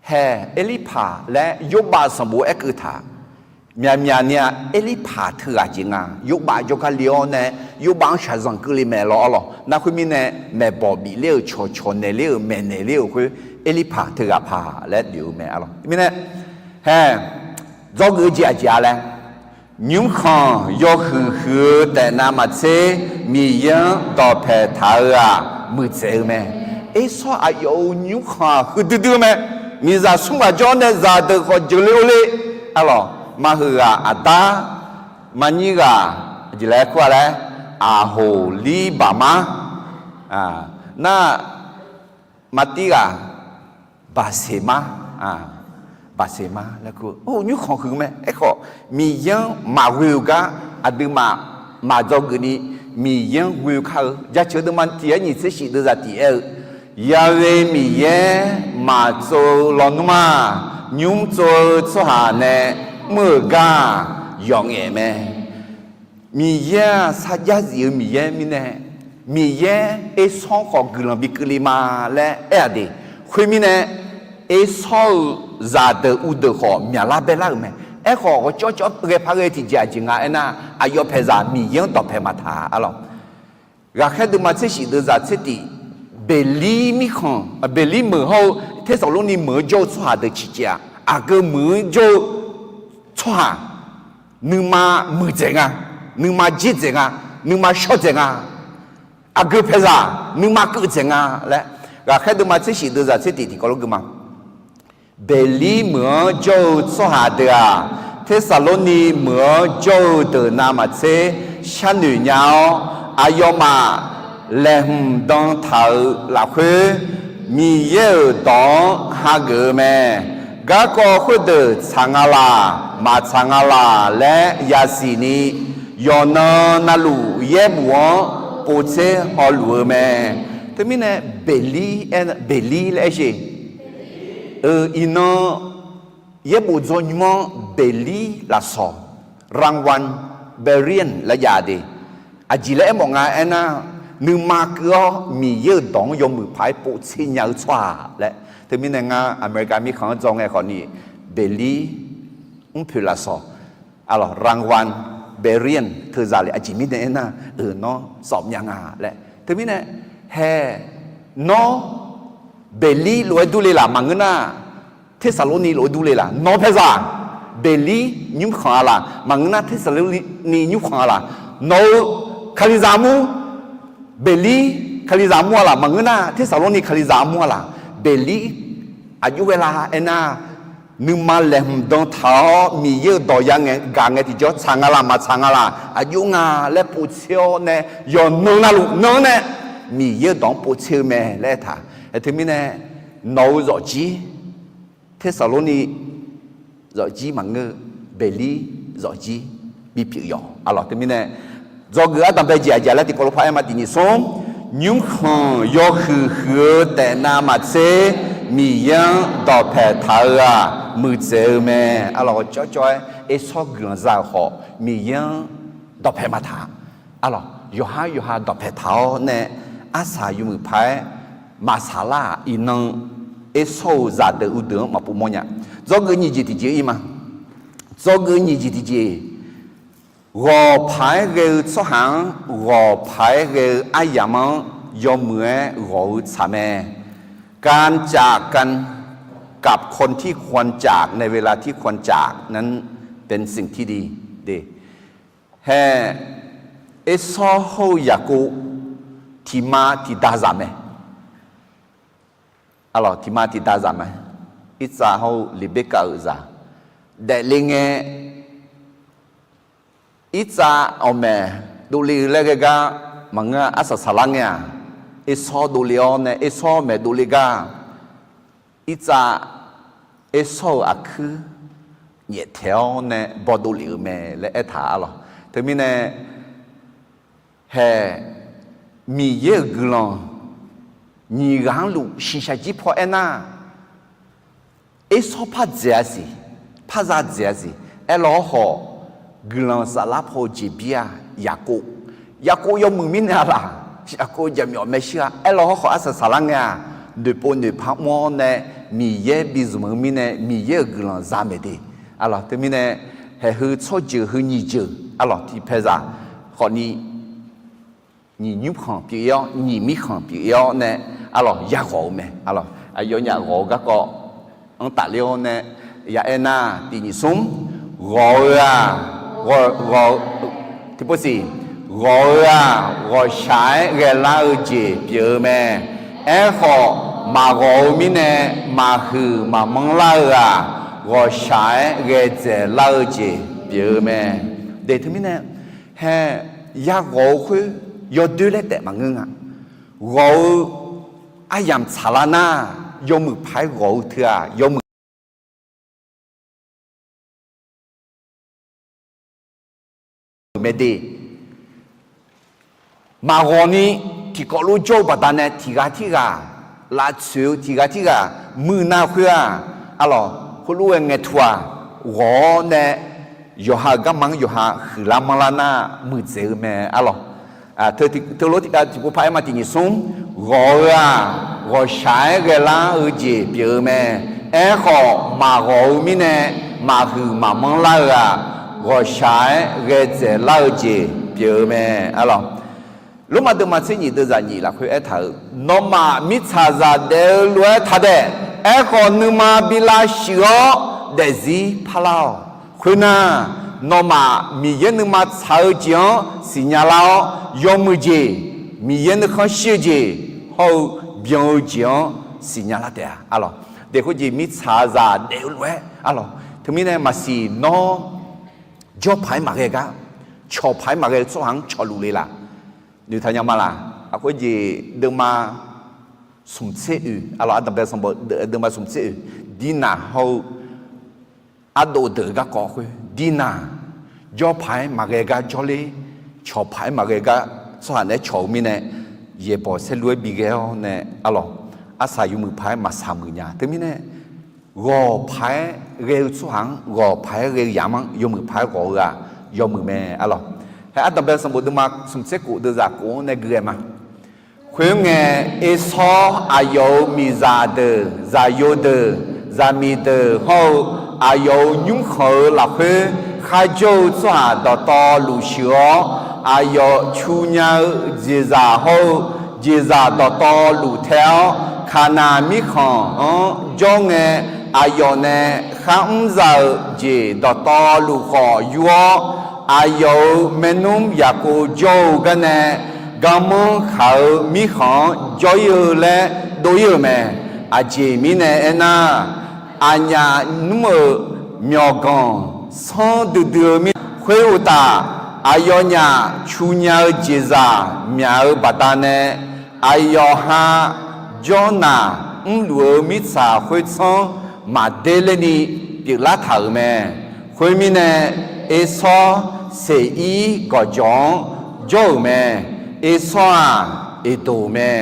Hae, Erlirpaq laer Yorbav sanqbof aerkeuv taq. Myaqmyaq ni-a, Erlirpaq teughaq jeq nga. Yorbav jawrgar le-awr nae, Yorbav-anr shaqzanq keuvle mae lawr, arlawq. Nar khoermirnae, maeqbawq bifler-euq cawqcawq naeqler-euq maeqnaeq ler-euq khoer, Erlirpaq teughaq paq laer noeq-eu mae, arlawq. Mirnae, hae, dzawgeuf-eu jeq aqjeq-a laer, nymrkhanq yawhuiq huiq-eu taef navmaqtser, Miqyaer-anr dawqpae taq-eu-aq muiqdzaeq-eu mae. Ersawr aqyawf-euq nymrkhanq-aq huiqdui dui-eu mae. Miqzaq smr ghaq jawr nae zaqdeuq khawf jeuqle ovle, arlawq. Maqhuiq ghaq aqdar, maqnyir ghaq jeq laer kur-a laer, Aqhoqlirbaqmar, nar maqdir ghaq Baqseqmar, Baqseqma laer kur-eu, or, nymrkhanq huiq mae. Aerkhawf, Miqyaer-anr maqghoe-euq gar aqduimaf maqdzawgeuf ni, Miqyaer-anr ghoe kar-eu. Jaceuq deuvma tiq-aer nyiq tser shif deuvzaq tiq aer-eu, Yaghae Miqyaer maqtsov-eu lawnmr-aq, nymr tsov-eu tsawrhaq nae mr-euq gar-aq, yawf ngaef mae. Miqyaer-aq, sarjax zif-eu Miqyaer mirnae, Miqyaer Ersawr khawf guiqlanq bi keuvle ma laer aer-aq de. Khoermirnae, Ersawr-euq zaqdeuq uvdeuq khawf myaqlar baelar-euq mae. Aerkhawf, ghawqcawv cawv ghae par ghae tiqjeq aqjeq nga aernar, aqyawf paeqzaq Miqyaer-anr dawqpaeq maqtaq-a lawq. Ghaqkhaer deuvma tser shif deuvzaq tser tif, Beqlir mirkhanq, Beqlir meuq hawr-eu Tersaqlorni meuq-anr jawr-eu tsawrhaq deuq ciqcaev-aq, aqgeu meuq-anr jawr-eu tsawrhaq nuima muiqdzaeq nga, nuima jir dzaeq nga, nuima shawr dzaeq nga, aqgeu paeqzaq nuima keuv dzaeq nga laer, ghaqkhaer deuvma tser shif deuvzaq tser tif tiqkawv lof gui ma. Beqlir meuq-anr jawr-eu tsawrhaq deuq-aq, Tersaqlorni meuq-anr jawr-eu deuq navmaqtser sharnoeq nya-awr, aqyawfmaf laeqhmq dan taq-euq lafkhoer, Miqyaer-euq dawq-anr hageuf-eu mae. Garkawv khoerdeuq tsaq nga laq, maqtsaq nga laq laer yasiq ni, yawqnan navluf yaerbof-anr povtser hawluf-eu mae. Teumirnae, Beqlir aer, Beqlir laer aer sher. Eu, iqnan yaerbof dzaw nymr-anr Beqlir lafsawq, รางวัล Berean laer jav de. Aqjeq laer aermawf nga aernar, nuima keuv-awr Miqyaer-euq dawq-anr yawmuiq paq-aer povtser nya-eu tsawrhaq laer. Teumirnae ngar America mirkhanq-anr dzaw ngae khawfni, Beqlir mrpoeq lafsawq, aqlawq รางวัล Berean teuzaq le aqjeq mirnae aernar, eu, nawr sawf myav nga laer. Teumirnae, hae, nawr Beqlir lof-aer durle laq maqngeur nar, Tersaqlorni lof-aer durle laq. Nawq-eu paeqzaq Beqlir nymrkhanq-a laq maqngeur nar, Tersaqlorni nymrkhanq-a laq. Nawq-eu Kalizaq mur, Beqlir Kalizaq mur-a laq maqngeur nar, Tersaqlorni Kalizaq mur-a laq. Beqlir aqjox ghae la aernar, nuima laeqhmq dan taq-awr Miqyaer-euq dawq ya ngae gaq ngae tiqjawr tsaq nga laq maqtsaq nga laq aqjox nga laer povtser-awr nae, yawqnan navluf nan-anr nae Miqyaer-euq dawq-anr povtser-eu mae laer aertaq. Aer, teumirnae, nawq-eu zawqjir, Tersaqlorni zawqjir maqngeur, Beqlir zawqjir bipyeuf yawq. Aqlawq teumirnae, dzawgeuf ardanqbae jeq aqjeq laer tiqkawv lof par aer ma. Tiq nyiq smr, nymrkhanq yawhuiq huiq-eu taef navmaqtser Miqyaer-anr dawqpaeq taq-eu-aq muiqdzaeq-eu mae. Aqlawq cawvcawv-aer Ersawr guiqlanq za-euq khawf Miqyaer-anr dawqpaeq maqtaq. Aqlawq yawqhar yawqha dawqpaeq taq-awr nae arsaq yawmuiq paq-aer maqsaq lar-aq, iqnan Ersawr-euq zaqdeuq uvdeuq-anr maqpov mawr nya. Dzawgeuf nyiq jeq tiqjeq ir ma. Dzawgeuf nyiq jeq tiqjeq, ghawq paq-aer ghae-eu tsawrhaq-anr ghawq paq-aer ghae-eu aryamq-anr yawmuiq-aer ghawq-eu tsaq mae. การจากกัน กับคนที่ควรจากในเวลาที่ควรจากนั้นเป็นสิ่งที่ดี de. Hae, Ersawr hawr-eu Yaqkov tiqma tiqda zaq mae. Aqlawq tiqma tiqda zaq mae. Irtsav hawr-eu Leqberkav-euq zaq daefle ngae, Irtsav awqmaeq dovle-eu laer ghae gar maqngeur-a. Arsaq saqlar ngae-aq, Ersawr dovle-awr nae Ersawr maeq dovle gar, Irtsav Ersawr-euq aqkuir nyaeftaeq-awr nae bawdov lef-euq mae laer aertaq-a lawq. Teumirnae, hae, Miqyaer-euq guiqlanq nyiq ghaq-anr luf shiqshaq jir paw aernar, Ersawr par dzaeq-a siq, par za dzaeq-a siq. Aerlawr hawrkhawf, guiqlanq saflar paw-eu jeqbir-aq, Yaqkov, Yaqkov yawmuiq mirnae-a laq, Yaqkov jaqmyawf maershuir-a. Aerlawr hawrkhawf, arsaq saqlar ngae-aq, noeqpov noeqpar mr-awr nae Miqyaer bizmq-eu mirnae Miqyaer-euq guiqlanq za maeq de. Aqlawq teumirnae, haeq heu tsawrjeuq heu nyiq jeuq, aqlawq tiqpaeqzaq khawfni nyiq nymrkhanq pyeuf-ir-awr, nyiq mirkhanq pyeuf-ir-awr nae, aqlawq yaghawq-eu mae. Aqlawq aqyawfnyaf ghawq-eu garkawv-anr tafler-awr nae ya aernar, tiq nyiq smr, ghawq-eu-aq, ghawq, ghawq, tiqpov siq, ghawq-eu-aq, ghawqshaq-aer ghaelar-eu jeq pyeuf-eu mae. Aerkhawf, maqghawq-eu mirnae maqhuiq maqmanr lar-eu-aq, ghawqshaq-aer ghae dzaeqlar-eu jeq pyeuf-eu mae. De teumirnae, hae, yaghawq-eu khoer yawdoer laer taef maqngeur nga. Ghawq-eu aryamq tsaqlar nar, yawmuiq paq-aer ghawq-eu teu-aq, yawmuiq mae de. Maqghawq ni tiqkawv lof jawr-eu baqdanae tiqghaq tirghaq lavtsoeq-eu tiqghaq tirghaq muiqnav khoer-aq, arlawq, heulof-aer ngaeqtuq-aq, ghawq-awr nae yawqha-euq garma-anr yawqha huiqlar manrlar nar muiqdzaeq-eu mae, arlawq. Teulof tiqpov paq-aer ma tiqnyif smr, ghawq-eu-aq, ghawqshaq-aer ghaelar-eu jeq pyeuf-eu mae. Aerkhawf, maqghawq-eu mirnae maqhuiq maqmanr lar-eu-aq, ghawqshaq-aer ghae dzaeqlar-eu jeq pyeuf-eu mae, arlawq. Lormav deuvma tser nyif deuvzaq nyif lafkhoer aertaq-euq, nawmaf mirtsaqzaq daef-eu lof-aer taqdaef. Aerkhawf, nuima bi lavshuif-awr daefzir parlar-awq. Khoernar, nawmaf Miqyaer nuima tsaq-eu jeq-anr siqnya lar-awr, yawmuiq jeq, Miqyaer nuikhanr shir-eu jeq hawr-eu byan-eu jeq-anr siqnya lar taef-a, arlawq. Daef khoerjeq mirtsaqzaq daef-eu lof-aer, arlawq. Teumirnae maqsiq nawr jawrpaq-aer maqghae gar, cawqpaq-aer maqghae-eu tsawrhaq-anr cawqluf le laf? Noeqtaq nya ma laf? Aqkhoer jeq deuvma smq tser oeq, arlawq, ardanqbae sanqbof deuvma smq tser oeq, dirnaq hawr-eu ardov deuq-eu garkawv khoer, dirnaq jawrpaq-aer maqghae gar jawrler, cawqpaq-aer maqghae gar tsawrhaq naeq-aer cawq-eu mirnae, yaeqbawq saerlu-aer bighae-awr nae, arlawq, arsaq yawmuiq paq-aer maqsaq muiq nya. Teumirnae, ghawqpaq-aer ghae-eu tsawrhaq-anr ghawqpaq-aer ghae-eu yamq-anr yawmuiq paq-aer ghawq-eu-aq yawmuiq mae, arlawq. Hae, ardanqbae sanqbof deuvma smq tser khof deuvzaq khof-anr nae gui-aer ma. Khoerngae, Ersawr aqyawf-euq miqzaq deuq, zaqyo deuq, zaqmiq deuq hawr-eu aqyawf-euq nymrkhanq-euq lafkhoer kharjawr-eu tsawrhaq dawqtawvluf sheuq-awr, aqyawf cu nya-eu jeqzaq hawr-eu jeqzaq dawqtawvluf tae-awr, Kaqnaq mirkhanq-anr jawr ngae, aqyawf nae kharmr za-eu jeq dawqtawvluf khawf yur-awr, aqyawf-euq maernmr Yaqkov jawr-eu garnae, garmanr khaq-eu mirkhanq-anr jawr ir-eu laer dov ir-euq mae. Aqjeq mirnae aernar, aqnyaf nmr-euq myawqganq sanr duidui-eu mirnae, khoeruqtaf, aqyawfnyaf cu nya-eu jeqzaq myaq-eu baqdanae, aqyawf ha jawrnaq mrluf-eu mirtsaq khoertsanr maqder lerni pyeuflar taq-euq mae. Khoermirnae, Ersawr Seqir gawqjawq-anr jawr-euq mae. Ersawr-aq, Eqdoq mae.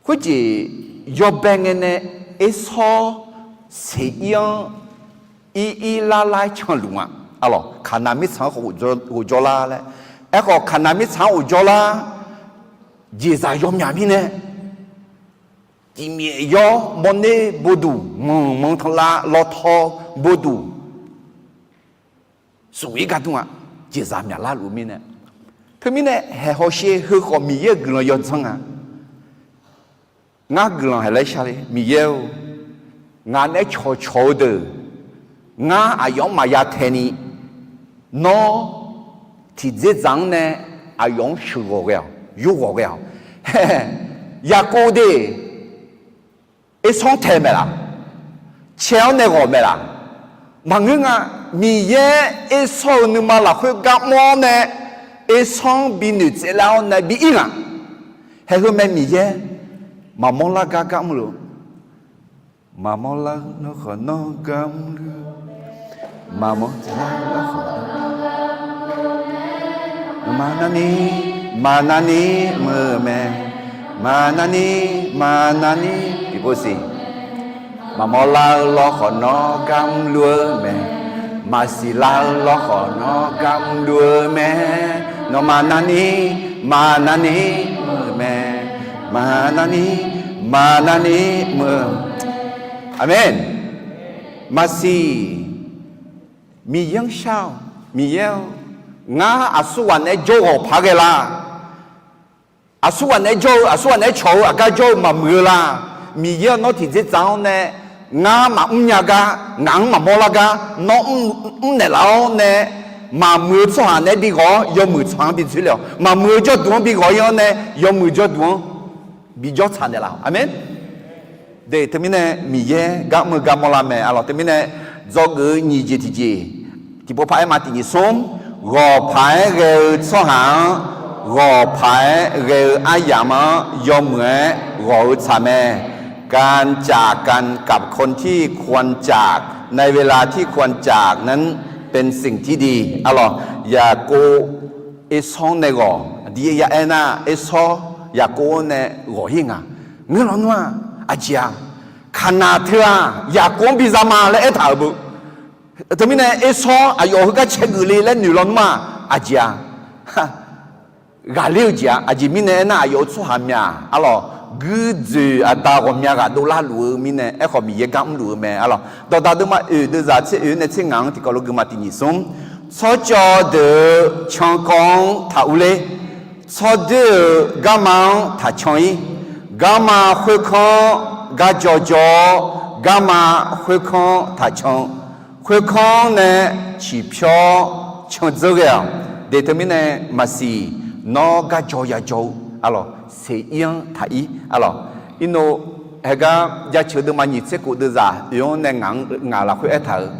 Khoerjeq yawbae ngae nae Ersawr Seqir-anr ir ir lar lar-aer canluf nga. Arlawq, Kaqnaq mirtsaq-anr khawf ghofjawr lar laer. Aerkhawf, Kaqnaq mirtsaq-anr ghofjawr lar, jeqzaq yawmyaq mirnae, tiqmyaef yawr mawrner boduq, manq manq tanqlav lawtaw boduq, suf ir gar dmr-a. Jeqzaq myaqlar luf mirnae, teumirnae haeq hawsher heukhawf Miqyaer-euq guiqlanq yawdzanr nga. Ngar guiqlanq haeq laer shar le, Miqyaer-or, ngaq nae cawqcawq-eu deuq ngar aqyawf-anr maqya tae ni, nawr tiqdzerdzaq-anr nae aqyawf-anr sheuqghawq ghae-awq, yurghawq ghae-awq. Yaqkov de, Ersawr-anr tae mae laf? Cae-awr nae ghawq mae laf? Maqngeur nga. Miqyaer Ersawr-euq nuima lafkhoer gar mr-awr nae, Ersawr-anr bi noeqtsaev lar-awr nae bi ir nga. Haeq heu mae Miqyaer, maqmawr lar gar gar mr-eu, maqmawr lar lawrkhawf nawr gar mr-eu, maqmawr lar lawrkhawf, maqnavni, maqnavni mr-eu mae, maqnavni, maqnavni tiqpov siq, maqmawr lar-eu lawrkhawf nawr gar mrluf-eu mae, maqsiq lar-eu lawrkhawf nawr gar mrluf-eu mae, nawmaf navni, maqnavni mr-eu mae, maqnavni, maqnavni mr-eu. Aqmeq. Maqsiq, Miqyaer-anr shar-awq. Miqyaer-or, ngar aqsurghaq naeq-aer jawr ghawq paq ghae la? Aqsurghaq naeq-aer jawr-eu, aqsurghaq naeq-aer cawq-eu, aqgar jawr-eu maqmuiq-eu la? Miqyaer-or, nawr tiqdzerdzaq-anr nae ngar maqmr nya gar, ngaq-anr maqmawr lar gar, nawr mr naeqlaf-awr nae maqmuiq-eu tsawrhaq naeq-aer bi ghawq-awr yawmuiq tsawrhaq-anr bi dzoerle-awq. Maqmuiq-eu jawrduq-anr bi ghawq ir-awr nae yawmuiq jawrduq-anr bi jawr tsaq naeqlaf-awq. Aqmeq. De, teumirnae Miqyaer gar mr-eu gar mawrlar mae. Arlawq, teumirnae dzawgeuf-eu nyiq jeq tiqjeq, tiqpov paq-aer ma tiqnyif smr, ghawqpaq-aer ghae-eu tsawrhaq-anr ghawqpaq-aer ghae-eu aryamq-anr yawmuiq-aer ghawq-eu tsaq mae. การจากกันกับคนที่ควรจาก ในเวลาที่ควรจากนั้น เป็นสิ่งที่ดี arlawq, Yaqkov Ersawr nae ghawq aqdir ya aer nar, Ersawr Yaqkov-anr nae ghawq-ir nga. Ngeur lawnmr-aq, aqjeq-a, Kaqnaq teu-aq Yaqkov-anr biza ma laer aertaq-euq beu. Teumirnae Ersawr aqyawf heugar cae geuf le laer noeq lawnmr-aq, aqjeq-a, ghaqler-eu jeq-a. Aqjeq mirnae aernar, aqyawf-euq tsawrhaq myaq arlawq, guirdzoeq aqda ghawqmya ghaq dovlar luf-eu mirnae, aerkhawf Miqyaer gar mrluf-eu mae arlawq. Dawqdaq deuvma oeq deuvzaq tser oeq nae tser ngaq-anr tiqkawv lof geufma tiq nyiq smr. Tsawrcawv deuq-euq cankawv-anr taq urler. Tsawrdoer-euq garma-anr taq can-ir. Garma khoerkanr gar jaw jaw-awr, garma khoerkanr taq can. Khoerkanr nae ciqpyawr candzeur ghae-awq. Deq teumirnae maqsiq, nawr gar jaw ya jaw-eu arlawq, seq ir-anr taq ir arlawq. Irnov haegar jaceuq deuvma nyiq tser khof deuvzaq oeq-anr nae ngaq-anr ngaq lafkhoer aertaq-euq,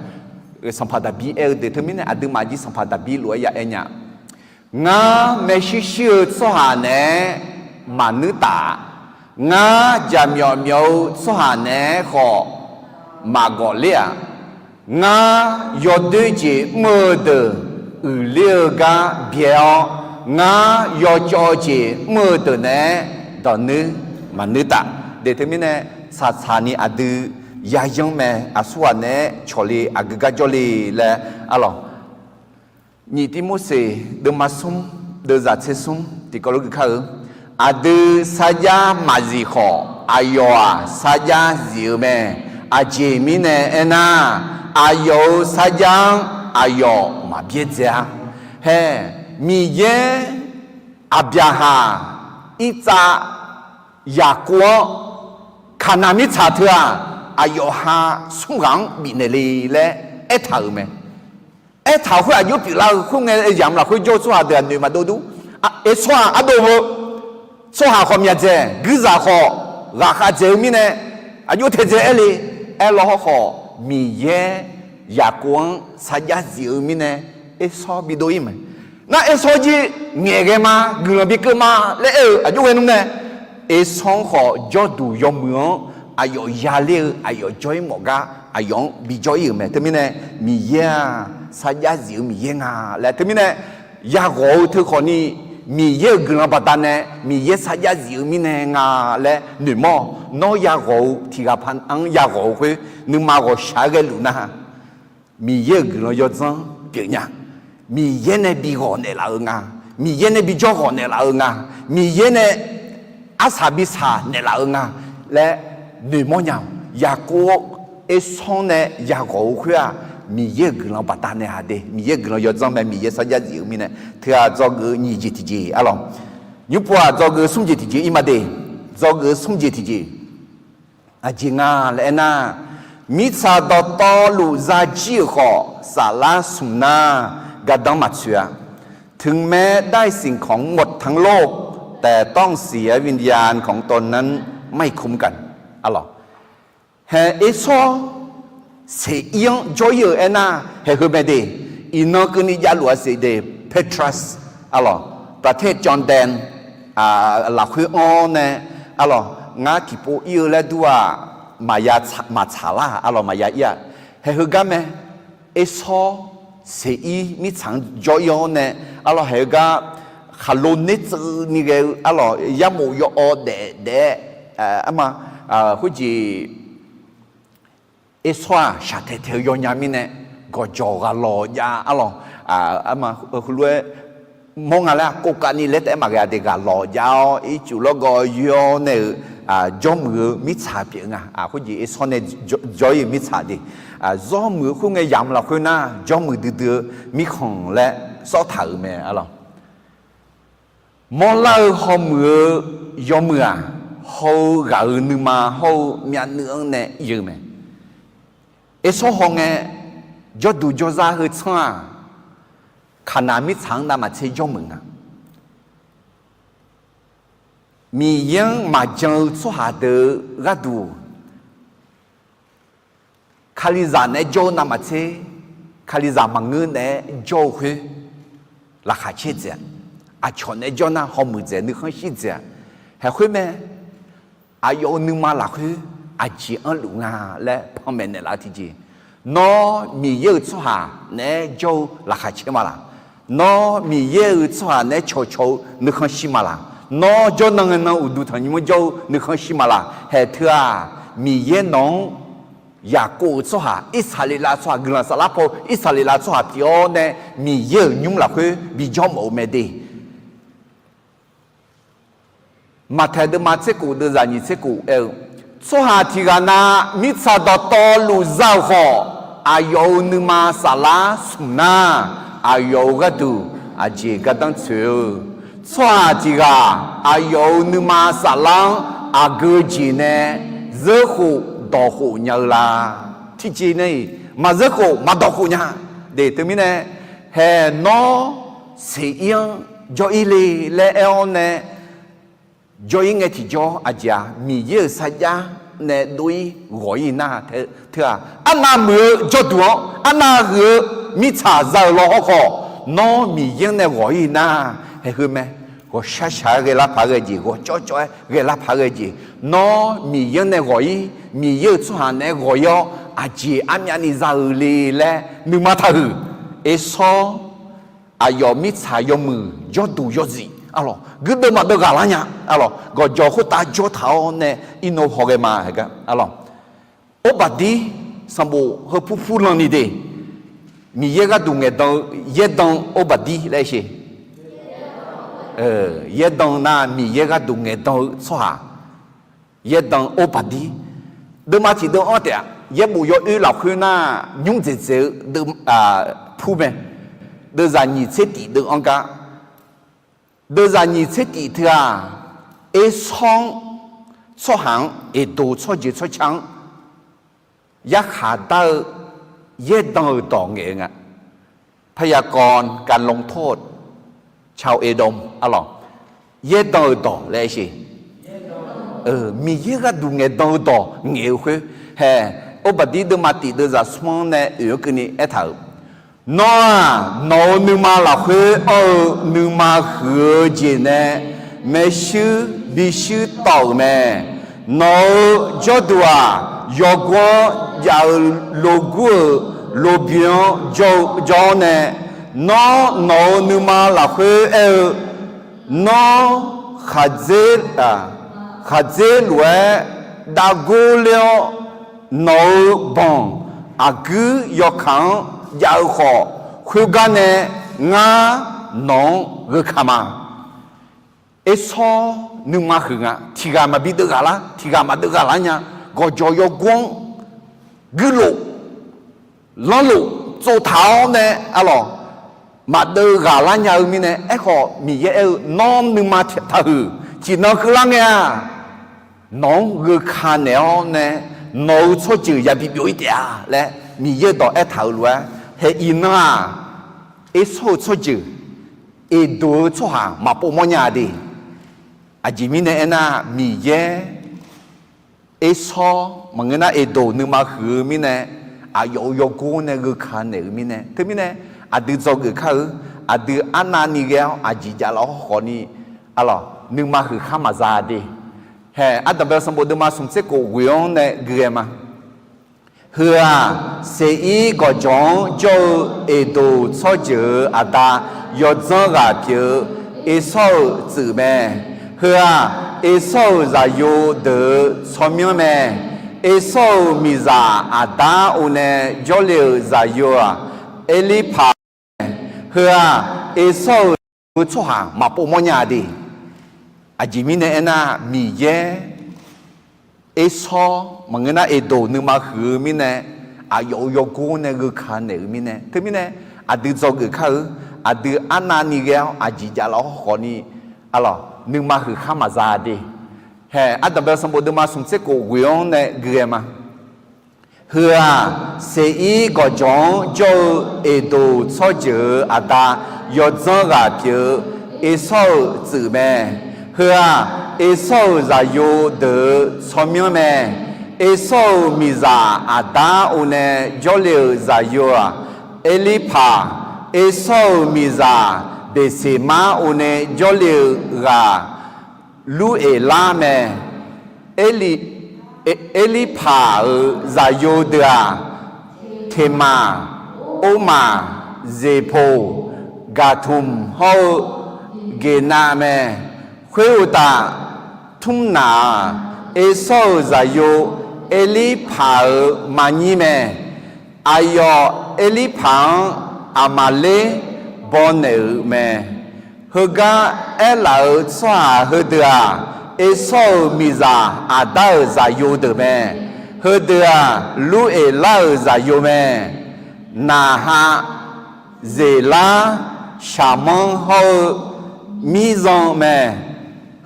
Sanqpaq Daqbir aer-eu deuq teumirnae aqduimaf jir Sanqpaq Daqbir lof-aer ya aer nya. Ngar maershuir shuir-eu tsawrhaq naeq-aer maqnuir taf. Ngar jaqmyawf myawf-eu tsawrhaq naeq-aer khawf maqgawf ler-aq. Ngar yawdoer jeq mr-eu deuq uiqler-eu gar byae-awr, ngar yawcawv jeq mr-eu deuq naeq-aer dawq nuir maqnuir taf. Deq teumirnae, tsaqtsaq ni aqdui yayanr mae, aqsurghaq naeq-aer cawqle aqgeu gar jawrle laer arlawq. Nyiq Tirmorseq deuvma smr deuvzaq tser smr tiqkawv lof geuf kar-eu, aqdui sarjax maqzif khawf, aqyawf-aq sarjax zif-eu mae. Aqjeq mirnae aernar, aqyawf-euq sarjax-anr aqyawf maqbyaerdzae-a. Hae, Miqyaer Aqbyaqhaq, Irtsav, Yaqkov-anr Kaqnaq mirtsaq teu-aq, aqyawf ha smr ghaq-anr bifnaeq le laer aertaq-euq mae. Aertaq-euq khoer aqjox pyeuflar-eu khoerngae, yamq lafkhoer jawr-eu tsawrhaq deuq-aq noeq maqdov dur. Ersawr-aq ardov-eu tsawrhaq khawf myaqdzaeq, guirzaq khawf ghaqkhav dzaeq-eu mirnae, aqjox taedzae aer le. Aerlawr hawrkhawf, Miqyaer Yaqkov-anr sarjax zif-eu mirnae, Ersawr bidov-ir mae. Nar Ersawr jir ngaeqghae ma, guiqlanq bikeuv ma laer aer-eu aqjox ghae nmr nae, Ersawr-anr khawf jawrduq yawmuiq-anr aqyawf yaler-eu aqyawf jawr-ir mawf gar aqyawf-anr bijawr-ir-euq mae. Teumirnae, Miqyaer-aq sarjax zif-eu Miqyaer nga laer teumirnae, yaghawq-eu teukhawf ni, Miqyaer-euq guiqlanq baqdanae Miqyaer sarjax zif-eu mirnae nga laer noeqmawr-awq. Nawr yaghawq-eu tiq ghaq paq-anr yaghawq-eu khoer nuima ghawqshaq-aer ghaeluf nar, Miqyaer-euq guiqlanq yawdzanr pyeufnya. Miqyaer nae bi ghawq naeqlaf-eu nga. Miqyaer nae bi jawr ghawq naeqlaf-eu nga. Miqyaer nae arsaq bi saq naeqlaf-eu nga laer noeqmawr nya-awq. Yaqkov Ersawr nae yaghawq-eu khoer-aq, Miqyaer-euq guiqlanq baqdanae haq de. Miqyaer-euq guiqlanq yawdzanr mae, Miqyaer sarjax zif-eu mirnae. Teu-aq dzawgeuf-eu nyiq jeq tiqjeq arlawq. Nymrpov-aq dzawgeuf-eu smr jeq tiqjeq ir ma de. Dzawgeuf-eu smr jeq tiqjeq aqjeq nga laer aernar, mirtsaq dawqtawvluf zajir-euq khawf, saflar smq nar gardanr maqtsoeq-a. ถึงแม้ได้สิ่งของหมดทั้งโลก แต่ต้องเสียวิญญาณของตนนั้นไม่คุ้มกัน arlawq. Hae Ersawr seq ir-anr jawr-ir-euq aernar, haeq heu mae de, iqnan keuvni javluf-a siq de, Patras arlawq, ประเทศจอร์แดน lafkhoer anr nae arlawq, ngar tiqpov ir-eu laer dur-aq, maqya maqtsaq lar arlawq, maqya ir-a. Haeq heugar mae, Ersawr seq ir mirtsaq-anr jawr-ir-awr nae arlawq, haeq heugar khaqlo nertseuvni ghae-eu arlawq, yarmof yawawv daef daef-aer, arma, khoerjeq Ersawr-aq shaqtaeq taeq-eu yawnya mirnae, gawqjawq ghaqlawq jav arlawq, arma, heulof-aer mawr nga laer kovkavni laer taef-aer maqghae-a de, ghaqlawq jav-awr ircuf lawrgawv yoer-awr nae-euq jawrmuiq-eu mirtsaq pyeuf nga. Khoerjeq Ersawr nae jawr-ir-euq mirtsaq de, zawr muiq-eu khoerngae yamq lafkhoer nar jawrmuiq duidui-eu mirkhanq laer sawrtaq-euq mae arlawq. Mawrlar-eu hawmuiq-eu yawmuiq-aq, haw-eu ghaq-euq nuima hawr-eu myavnuiv-anr nae ir-eu mae. Ersawr hawngae, jawrduq jawrzar heu tsanr-aq, Kaqnaq mirtsaq-anr navmaqtser jawrmuiq nga. Miqyaer-anr maqjan-eu tsawrhaq deuq-eu gharduq, Kalizaq naeq-aer jawr-eu navmaqtser, Kalizaq maqngeur naeq-aer jawr-eu khoer, laqkhaq caer dzaeq-a. Aqcawq naeq-aer jawr nar hawmuiq dzaeq, nuikhanr shir dzaeq-a. Haeq khoer mae, aqyawf-euq nuima lafkhoer aqjeq anrluf nga laer panmaeq naeqlaf-eu tiqjeq. Nawr Miqyaer-euq tsawrhaq naeq-aer jawr-eu laqkhaq caer ma laq? Nawr Miqyaer-euq tsawrhaq naeq-aer cawqcawq-eu nuikhanr shir ma laq? Nawr jawrnan ngae nan uqduq tanqnymr-anr jawr-eu nuikhanr shir ma laq? Haeq teu-aq, Miqyaer nawq-anr Yaqkov-euq tsawrhaq, Irsaqleqlav tsawrhaq, guiqlanq saflar paw-eu Irsaqleqlav tsawrhaq pyeuf-awr nae, Miqyaer-euq nymr lafkhoer bijawr mawf-eu mae de. Maqtaeq deuvma tser kof deuvzaq nyiq tser kof aer-eu, tsawrhaq tiq ghaq na mirtsaq dawqtawvluf za-euq khawf, aqyawf-euq nuima saflar smq nar, aqyawf-euq gharduq aqjeq gardanr tsoeq-eu. Tsawrhaq tiq ghaq aqyawf-euq nuima saflar-anr aqgeu jeq nae zeurkhof dawqkhof nya-eu la? Tiqjeq nae-iq maqzeurkhof maqdawqkhof nya. De teumirnae, haeq nawr Seqir-anr jawr-ir le laer aer-awr nae, jawr-ir ngae tiqjawr aqjeq-aq, Miqyaer-euq sarjax nae dov-ir ghawq-ir nar, teu-aq, arnav muiq-eu jawrduq-anr arnav huiq-eu mirtsaq za-euq law hawrkhawf, nawr Miqyaer-anr nae ghawq-ir nar, haeq heu mae. Ghawqshaq shaq-aer ghaelar paq-aer ghae jeq, ghawqcawv cawv-aer ghaelar paq-aer ghae jeq, nawr Miqyaer-anr nae ghawq-ir, Miqyaer-euq tsawrhaq naeq-aer ghawq-ir-awr, aqjeq armyavni za-eu le laer nuima taqhuiq. Ersawr aqyawf mirtsaq yawmuiq jawrduq yawzif arlawq, guirdeuv maqdeuv ghaqlar nya arlawq, gawqjawq khoertav jawr taq-awr nae irnov hawghae ma. Haeq gar arlawq, Orbaqdir sanqbof heupur pur lanni de, Miqyaer gharduq ngaeqdan-eu yaerdan Orbaqdir laer aer sheq. Yaerdan nar Miqyaer gharduq ngaeqdan-eu tsawrhaq, yaerdan Orbaqdir. Deuvma tiq deuv-anr taef-aq, yaerbof yawoer lafkhoer nar nymr dzaeqdzaeq-eu pur mae. Deuvzaq nyiq tser tif deuv-anr gar, deuvzaq nyiq tser tif teu-aq, Ersawr-anr, tsawrhaq-anr, Eqdoq tsawrjeuq tsawrca-anr yarkhaq dar-eu yaerdan-euq dawq ngaeq-eu nga. พยากรณ์การลงโทษชาวเอโดม arlawq, yaerdan-euq dawq laer aer sheq. Miqyaer gharduq ngaeqdan-eu dawq ngaeq-eu khoer, haeq, Orbaqdir deuvma tif deuvzaq smr-anr nae oeq-anr keuvni aertaq-euq, Nawr-aq, nawq-euq nuima lafkhoer anr-eu nuima huiq-eu jeq nae maershuir bishuir tawv-euq mae. Nawq-euq jawrduq-aq, yawgor-anr jav-eu logur-euq lobyoe-anr jawr-eu jawr-awr nae, Nawr, nawq-euq nuima lafkhoer aer-eu, Nawr, khaqdzer, khaqdzer lof-aer dav gor ler-awr, nawq-euq banq aqguir yawkaq-anr jav-eu khawf, khoergar nae ngar nawq-anr gheu ka ma. Ersawr nuima huiq nga. Tiq ghaq maqbi deuv ghaq lar, tiq ghaq maqdeuv ghaq lar nya. Gawqjawq yawgor-anr guirlof lanrlof tsovtaq-awr nae arlawq, maqdeuv ghaq lar nya-eu mirnae, aerkhawf Miqyaer aer-eu, Nawr nuima taqhuiq. Tiqnan keuvlar ngae-aq, nawq-anr gheu ka naeq-awr nae nawq-euq tsawrjeuq yabi byov-ir taef-a laer Miqyaer-euq dawq aertaq-euq lof-aer, haeq iqnan-aq, Ersawr-euq tsawrjeuq Eqdoq-eu tsawrhaq maqpov mawrnya de. Aqjeq mirnae aernar, Miqyaer Ersawr maqngeur nar Eqdoq nuima huiq-eu mirnae, aqyawf-euq yawgor nae gheu ka naeq-eu mirnae, teumirnae aqdui dzawgeuf kar-eu, aqdui arnavni ghae-awr aqjeq jav laf-awr khawfni, arlawq, nuima huiq khar maqza de. Haeq, Ardanqbae sanqbof deuvma smq tser kof ghoeq-anr nae gui ghae ma. Heu-aq, Seqir gawqjawq-anr jawr-eu Eqdoq tsawrjeuq-euq aqda yawdzanr ghaq pyeuf-eu Ersawr-euq tsuif mae. Heu-aq, Ersawr-euq zaqyo deuq-euq tsawrmyanr mae. Ersawr-euq miqzaq aqda-anr or nae jawrle-euq zaqyo-aq, Erlirpaq mae. Heu-aq, Ersawr-euq zaqyo tsawrhaq maqpov mawrnya de. Aqjeq mirnae aernar, Miqyaer Ersawr maqngeur nar Eqdoq nuima huiq-eu mirnae, aqyawf-euq yawgor nae gheu ka naeq-eu mirnae, teumirnae aqdui dzawgeuf kar-eu, aqdui arnavni ghae-awr aqjeq jav laf-awr khawfni, arlawq, nuima huiq khar maqza de. Haeq, Ardanqbae sanqbof deuvma smq tser kof ghoeq-anr nae gui ghae ma. Heu-aq, Seqir gawqjawq-anr jawr-eu Eqdoq tsawrjeuq-euq aqda yawdzanr ghaq pyeuf-eu Ersawr-euq tsuif mae. Heu-aq, Ersawr-euq zaqyo deuq-euq tsawrmyanr mae. Ersawr-euq miqzaq aqda-anr or nae jawrle-euq zaqyo-aq, Erlirpaq, Ersawr-euq miqzaq Beqseqmar or nae jawrle-euq ghaq, Lurqeqlar mae. Erlirpaq-euq zaqyo deuq-aq, Teqmaq, Ormaq, Zeqpoq, Gaqtmq hawr-eu Geqnav mae. Khoeruqtaf, Tmrnaq-aq, Ersawr-euq zaqyo Erlirpaq-euq maqnyir mae. Aqyawf Erlirpaq-anr Aqmaqler bawnaeq-euq mae. Heugar aerlaf-euq tsawrhaq heudeuq-aq, Ersawr-euq miqzaq Aqdar-euq zaqyo deuq mae. Heudeuq-aq, Lur-eq lar-euq zaqyo mae. Naqha, Zeqlar, Shaqmanr hawr-eu Mirzan mae.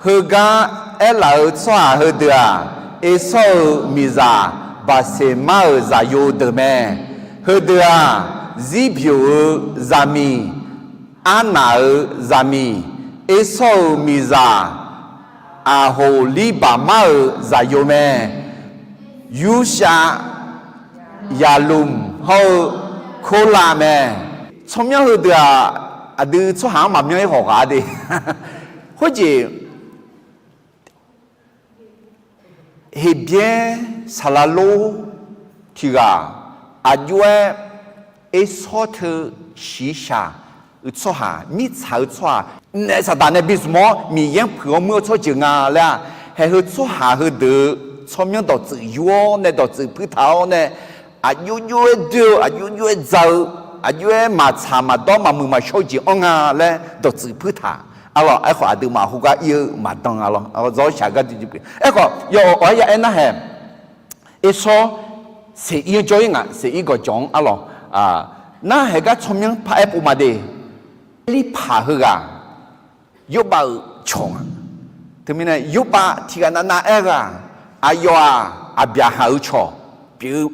Heugar aerlaf-euq tsawrhaq heudeuq-aq, Ersawr-euq miqzaq Baqseqmar-euq zaqyo deuq mae. Heudeuq-aq, Zirbyoq-eu zaqmiq, Arnaq-euq zaqmiq, Ersawr-euq miqzaq Aqhoqlirbaqmar-euq zaqyo mae. Yurshav, Yaqlmq hawr-eu Korlav mae. Tsawrmyanr heudeuq-aq, aqdui tsawrhaq-anr maqmyanr-ir khawf ghaq-a de. Khoerjeq Heqbyaer saqlaq lor tiq ghaq aqjox-aer Ersawr teu shiqshaq-eu tsawrhaq, mirtsaq-eu tsawrhaq naef Saqdaq nae bi zmq-awr Miqyaer-anr puiq-awr muir-eu tsawrjeuq nga laer-aq, haeq heu tsawrhaq heudeuq-eu tsawrmyanr dawqtsuif yur-awr nae dawqtsuif puirtaq-awr nae, aqjox jox-aer doer-eu, aqjox jox-aer dza-eu, aqjox-aer maqtsaq maqdawr maqmuiq maqshawr-eu jeq anr nga laer dawqtsuif puirtaq. Arlawq, aerkhawf aqduimaf khoergar ir-eu maqdan arlawq. Zawr shaq gar duidui pyeuf. Aerkhawf yawf awq-aer ya aer narhaeq, Ersawr seq ir-anr jawr-ir ngaq, seq ir gawqjawq-anr arlawq. Narhaeq gar tsawrmyanr paraer pov ma de. Erlirpaq heughaq Yorbav-euq cawq nga. Teumirnae Yorbav tiq ghaq navnav aer-eu-aq, aqyawf-aq Aqbyaqhaq-euq cawq pyeuf-eu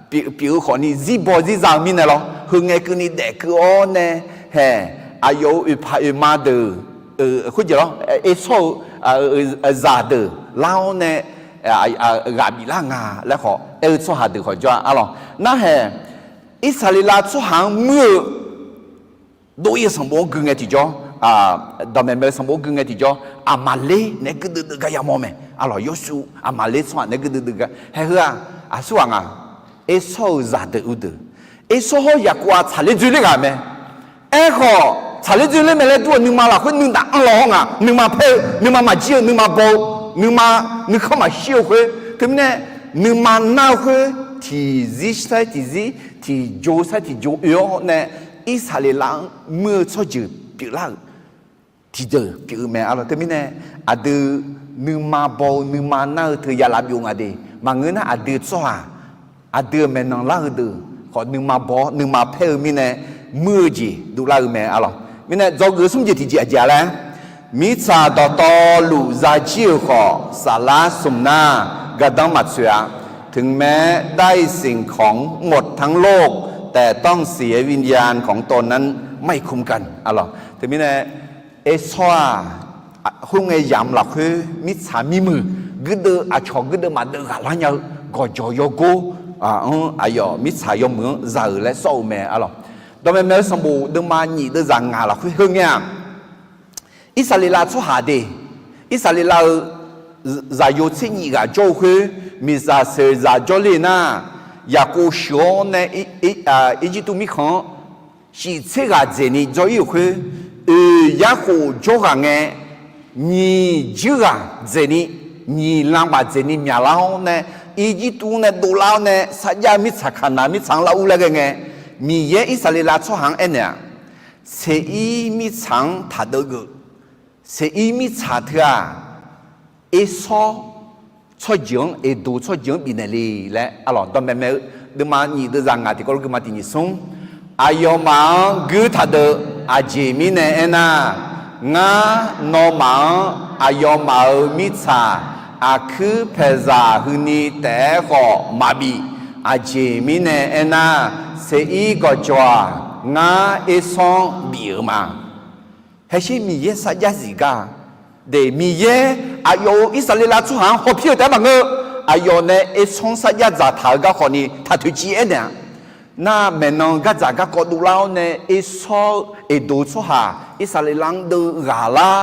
pyeuf-eu khawfni zirbaw zirza-eu mirnae lawr, heu ngae keuvni daef keuv-awr nae, haeq, aqyawf-euq oeqpaq oeqma deuq, khoerjeq lawr, Ersawr-eu zaqdeuq lar-awr nae ghaq biflar nga laer khawf aer-eu tsawrhaq deuq khawf jawr-a arlawq. Narhaeq, Irsaqleqlav tsawrhaq-anr muir-eu dov-ir-eu sanqbof-anr gui ngae tiqjawr, dawqmaeq maeq-eu sanqbof-anr gui ngae tiqjawr, Aqmaqler naeq-aer guirdeuv deuv gar yamawr mae. Arlawq, Yawrshuv Aqmaqler tsawrhaq naeq-aer guirdeuv deuv gar haeq heu-aq, aqsurghaq ngaq, Ersawr-euq zaqdeuq uvdeuq, Ersawr hawr Yaqkov-aq tsaqler dzoerler ghaq mae. Aerkhawf tsaqler dzoerler mae laer dur-eu nuima lafkhoer nuinaq anrlaw-awr ngaq, nuima paer-eu, nuima maqjir-eu, nuima baw-eu, nuima nuikhanr maqshir-eu khoer, teumirnae nuima nar-eu khoer tiqzir saer tiqzir, tiqjo saer tiqjo oe-awr nae, Irsaqleqlav-anr muir-eu tsawrjeuq pyeuflar-euq tiqdeuq pyeuf-eu mae arlawq. Teumirnae aqdui nuima baw-eu nuima nar-eu teu yalav byov nga de. Maqngeur nar aqdui tsawrhaq, aqdui-euq maeqnan lar-eu deuq khawf nuima baw-awr nuima paer-eu mirnae muir-eu jeq dovlar-eu mae arlawq. Mirnae dzawgeuf-eu smr jeq tiqjeq aqjeq-a laer, mirtsaq dawqtawvluf zajir-euq khawf saflar smq nar gardanr maqtsoeq-a. ถึงแม้ได้สิ่งของหมดทั้งโลก แต่ต้องเสียวิญญาณของตนนั้นไม่คุ้มกัน arlawq. Teumirnae Ersawr-aq, khoerngae yamq lafkhoer mirtsaq mirmuiq guirdeuv aqcawq guirdeuv maqdeuv ghaqlar nya-eu gawqjawq yawgor-anr aqyawf mirtsaq yawmuiq-anr za-euq laer sawr-eu mae arlawq. Dawqmaeq maeq-eu sanqbof deuvma nyif deuvzaq ngaq lafkhoer heungae-aq, Irsaqleqlav tsawrhaq de, Irsaqleqlav-euq zaqyo tser nyif ghaq jawr-eu khoer, miqzaq seqzaq jawrler nar, Yaqkov sheuq-awr nae Irjirtuv mirkhanq-anr shif tser ghaq dzaeqni jawr-ir-euq khoer, oeq yarkhof jawr ghaq ngae, nyiq juir ghaq dzaeqni, nyiq lan baf dzaeqni myaqlar-awr nae, Irjirtuv nae dovlar-awr nae sarjax-eu mirtsaq Kaqnaq mirtsaq-anr lar ur laer ghae ngae, Miqyaer Irsaqleqlav tsawrhaq-anr aernaeq-aq, Seqir mirtsaq-anr taq deuv geuf. Seqir mirtsaq teu-aq, Ersawr tsawrjeuq-anr, Eqdoq tsawrjeuq-anr bifnaeq le laer arlawq dawqmaeq maeq-eu deuvma nyif deuvzaq ngaq tiqkawv lof guima tiq nyif smr. Aqyawfmaf-anr guir taq deuv aqjeq mirnae aernar, ngar nawmaf-anr aqyawfmaf-euq mirtsaq aqkuir paeqzaq huini taef-aer khawf maqbif. Aqjeq mirnae aernar, Seqir gawqjawq-aq, ngar Ersawr-anr bif-euq ma. Haeqshir Miqyaer sarjax zif gar, de Miqyaer aqyawf-euq Irsaqleqlav tsawrhaq-anr hawpir-eu taef-aer maqngeur. Aqyawf nae Ersawr-anr sarjax dzaqtaq-euq garkhawf ni taq toeqciv aernaeq-a. Nar maeqnan gardzaq garkawv dovlar-awr nae Ersawr-eu Eqdoq tsawrhaq Irsaqleqlav-anr deuv ghaqlar,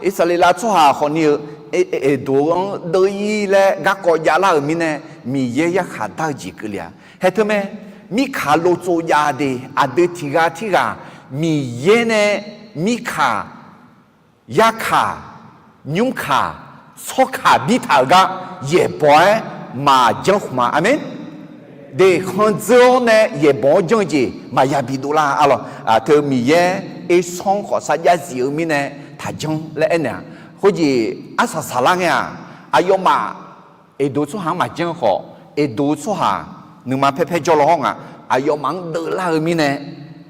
Irsaqleqlav tsawrhaq khawfni-eu Eqdoq-anr deuv-ir laer garkawv javlar-euq mirnae, Miqyaer yarkhaq dar-eu jeq keuvle-a. Haeq teu mae, mirkaq lov tsov jav de, aqdui tiq ghaq tirghaq Miqyaer nae mirkaq, yarkaq, nymrkaq, tsawrkaq birtaq-euq gar yaeqbawq-aer maqjanr khmq-a. Aqmeq. De khanqdzeur-awr nae yaeqbawq-awr janr-eu jeq maqya bidov lar-a lawq. Teu Miqyaer ersawr-anr khawf sarjax zif-eu mirnae taqjanr laer aernaeq-a. Khoerjeq arsaq saqlar ngae-aq, aqyawfmaf Eqdoq tsawrhaq-anr maqjanr khawf, Eqdoq tsawrhaq nuima paerpaer jawrlaw hawr nga, aqyawfmaf-anr deuvlar-eu mirnae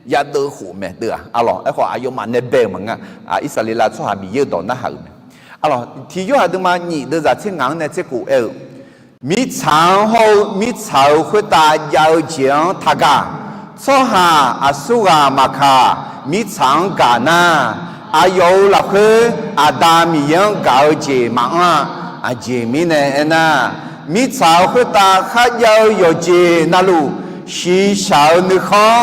yadeuv khof mae deuv-aq. Arlawq, aerkhawf aqyawfmaf nae bae-euq maqngeur-a. Irsaqleqlav tsawrhaq Miqyaer-euq dawq narhaq-euq mae. Arlawq, tiq yorhaq deuvma nyiq deuvzaq tser ngaq-anr nae tser kof aer-eu, mirtsaq-anr hawr-eu mirtsaq-euq khoertav jav-eu jeq-anr taqgaq. Tsawrhaq aqsurghaq maqkaq, mirtsaq-anr gaq nar, aqyawf-euq lafkhoer Aqda Miqyaer-anr gaq-eu jeq maqanr-a. Aqjeq mirnae aernar, mirtsaq-euq khoertav kharjav-eu yawqjeq navluf, shiqshaq-euq nuikhanr,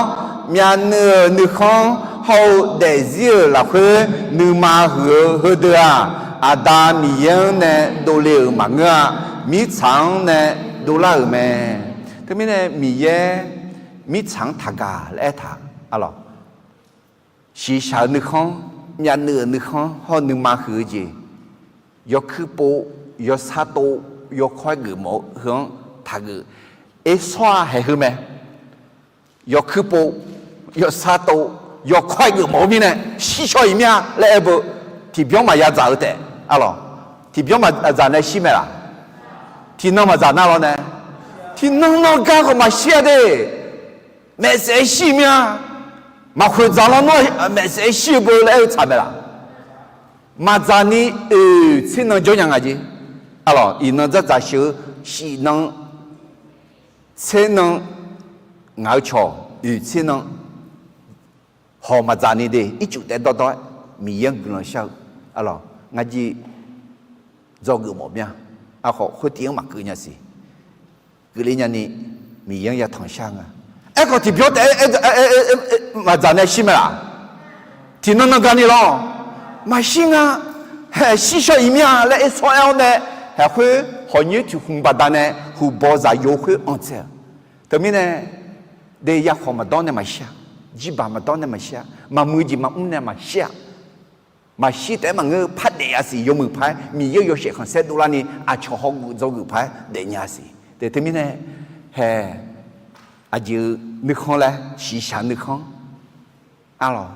myavnuiv-euq nuikhanr hawr-eu daefzir-euq lafkhoer nuima huiq-eu heudeuq-aq, Aqda Miqyaer-anr nae dovle-euq maqngeur-a. Mirtsaq-anr nae dovlar-euq mae. Teumirnae Miqyaer mirtsaq-anr taqgaq laer aertaq-a lawq. Shiqshaq-euq nuikhanr, myavnuiv-euq nuikhanr hawr-eu nuima huiq-eu jeq, yawkuir pov, yawsar tov, yawkawr-aer geufmawf-eu heu-anr taqgeuf. Ersawr-aq haeq heu mae. Yawkuir pov, yawsar tov, yawkawr-aer geufmawf-eu mirnae shir shaw-iq mir-a laer aer beu. Tiqbyanr maqya dzaq-eu taef. Arlawq, tiqbyanr maqdzaq nae shir mae laq? Tiqnan maqdzaq nar lawr nae, tiqnan nan gar khawf maqshir-a de. Maeqsaef shir mir-a. Maqkhoeq dzaq lawr nawr maeqsaef shir-eu beu laer aer-eu tsaq mae laq? Maqdzaq ni oeq tser nan jawr nya nga jeq. Arlawq, iqnan dzardzaq sheuq-eu shif nan tser nan, ngaq-eu cawq oeq tser nan, hawq maqdzaq ni de ircuf taef dawrdawr-aer Miqyaer-anr guiqlanq shar-eu. Arlawq, ngar jir dzawgeuf mawf mir-a. Aerkhawf khoertiv-anr maqkeuv nya siq. Keuvle nyani Miqyaer-anr yatanq shar nga. Aerkhawf tiqbyanr taef maqdzaq nae shir mae laq? Tiqnan nan gani lawr, maqshir nga. Haeq shir shaw-iq mir-a laer aer sawr aer-awr nae, haeq khoer hawq nyoer tiq hmq baqdanae huqbawq zaqyo khoer anqtsaeq-a. Teumirnae, de yakhawq maqdawr nae maqshir-a. Jirbaq maqdawr nae maqshir-a. Maqmuiq jeq maqmr nae maqshir-a. Maqshir taef-aer maqngeur-eu par daef-a siq. Yawmuiq paq-aer Miqyaer-euq yawshaef khanqsaer dovlarni aqcawq hawguf dzawgeuf paq-aer daefnya siq. Teumirnae, haeq, aqjeq-eu nuikhanr laer shiqshaq nuikhanr, arlawq,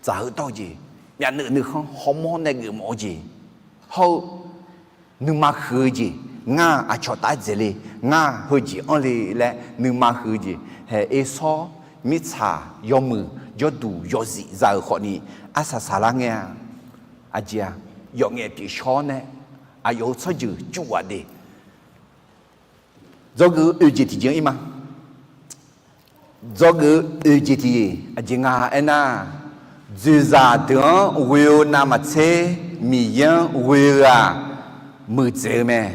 dzaq-eu dawr-eu jeq, myavnuiv nuikhanr hawmawr nae geufmawf-eu jeq, hawr-eu nuima huiq-eu jeq, ngar aqcawq taf-aer dzaeq le, ngar heujeq anr le laer nuima huiq-eu jeq, haeq ersawr mirtsaq yawmuiq jawrduq yawzif za-euq khawfni arsaq saqlar ngae-a. Aqjeq-aq, yawf ngaef pyeuf shawr-awr nae aqyawf-euq tsawrjeuq cuv ghaq de. Dzawgeuf-eu oeq jeq tiqjeq-anr ir ma. Dzawgeuf-eu oeq jeq tiqjeq aqjeq nga aernar, dzoeqzaq deuq-anr ghoe-eu navmaqtser Miqyaer-anr ghoe-eu-aq, muiqdzaeq-eu mae.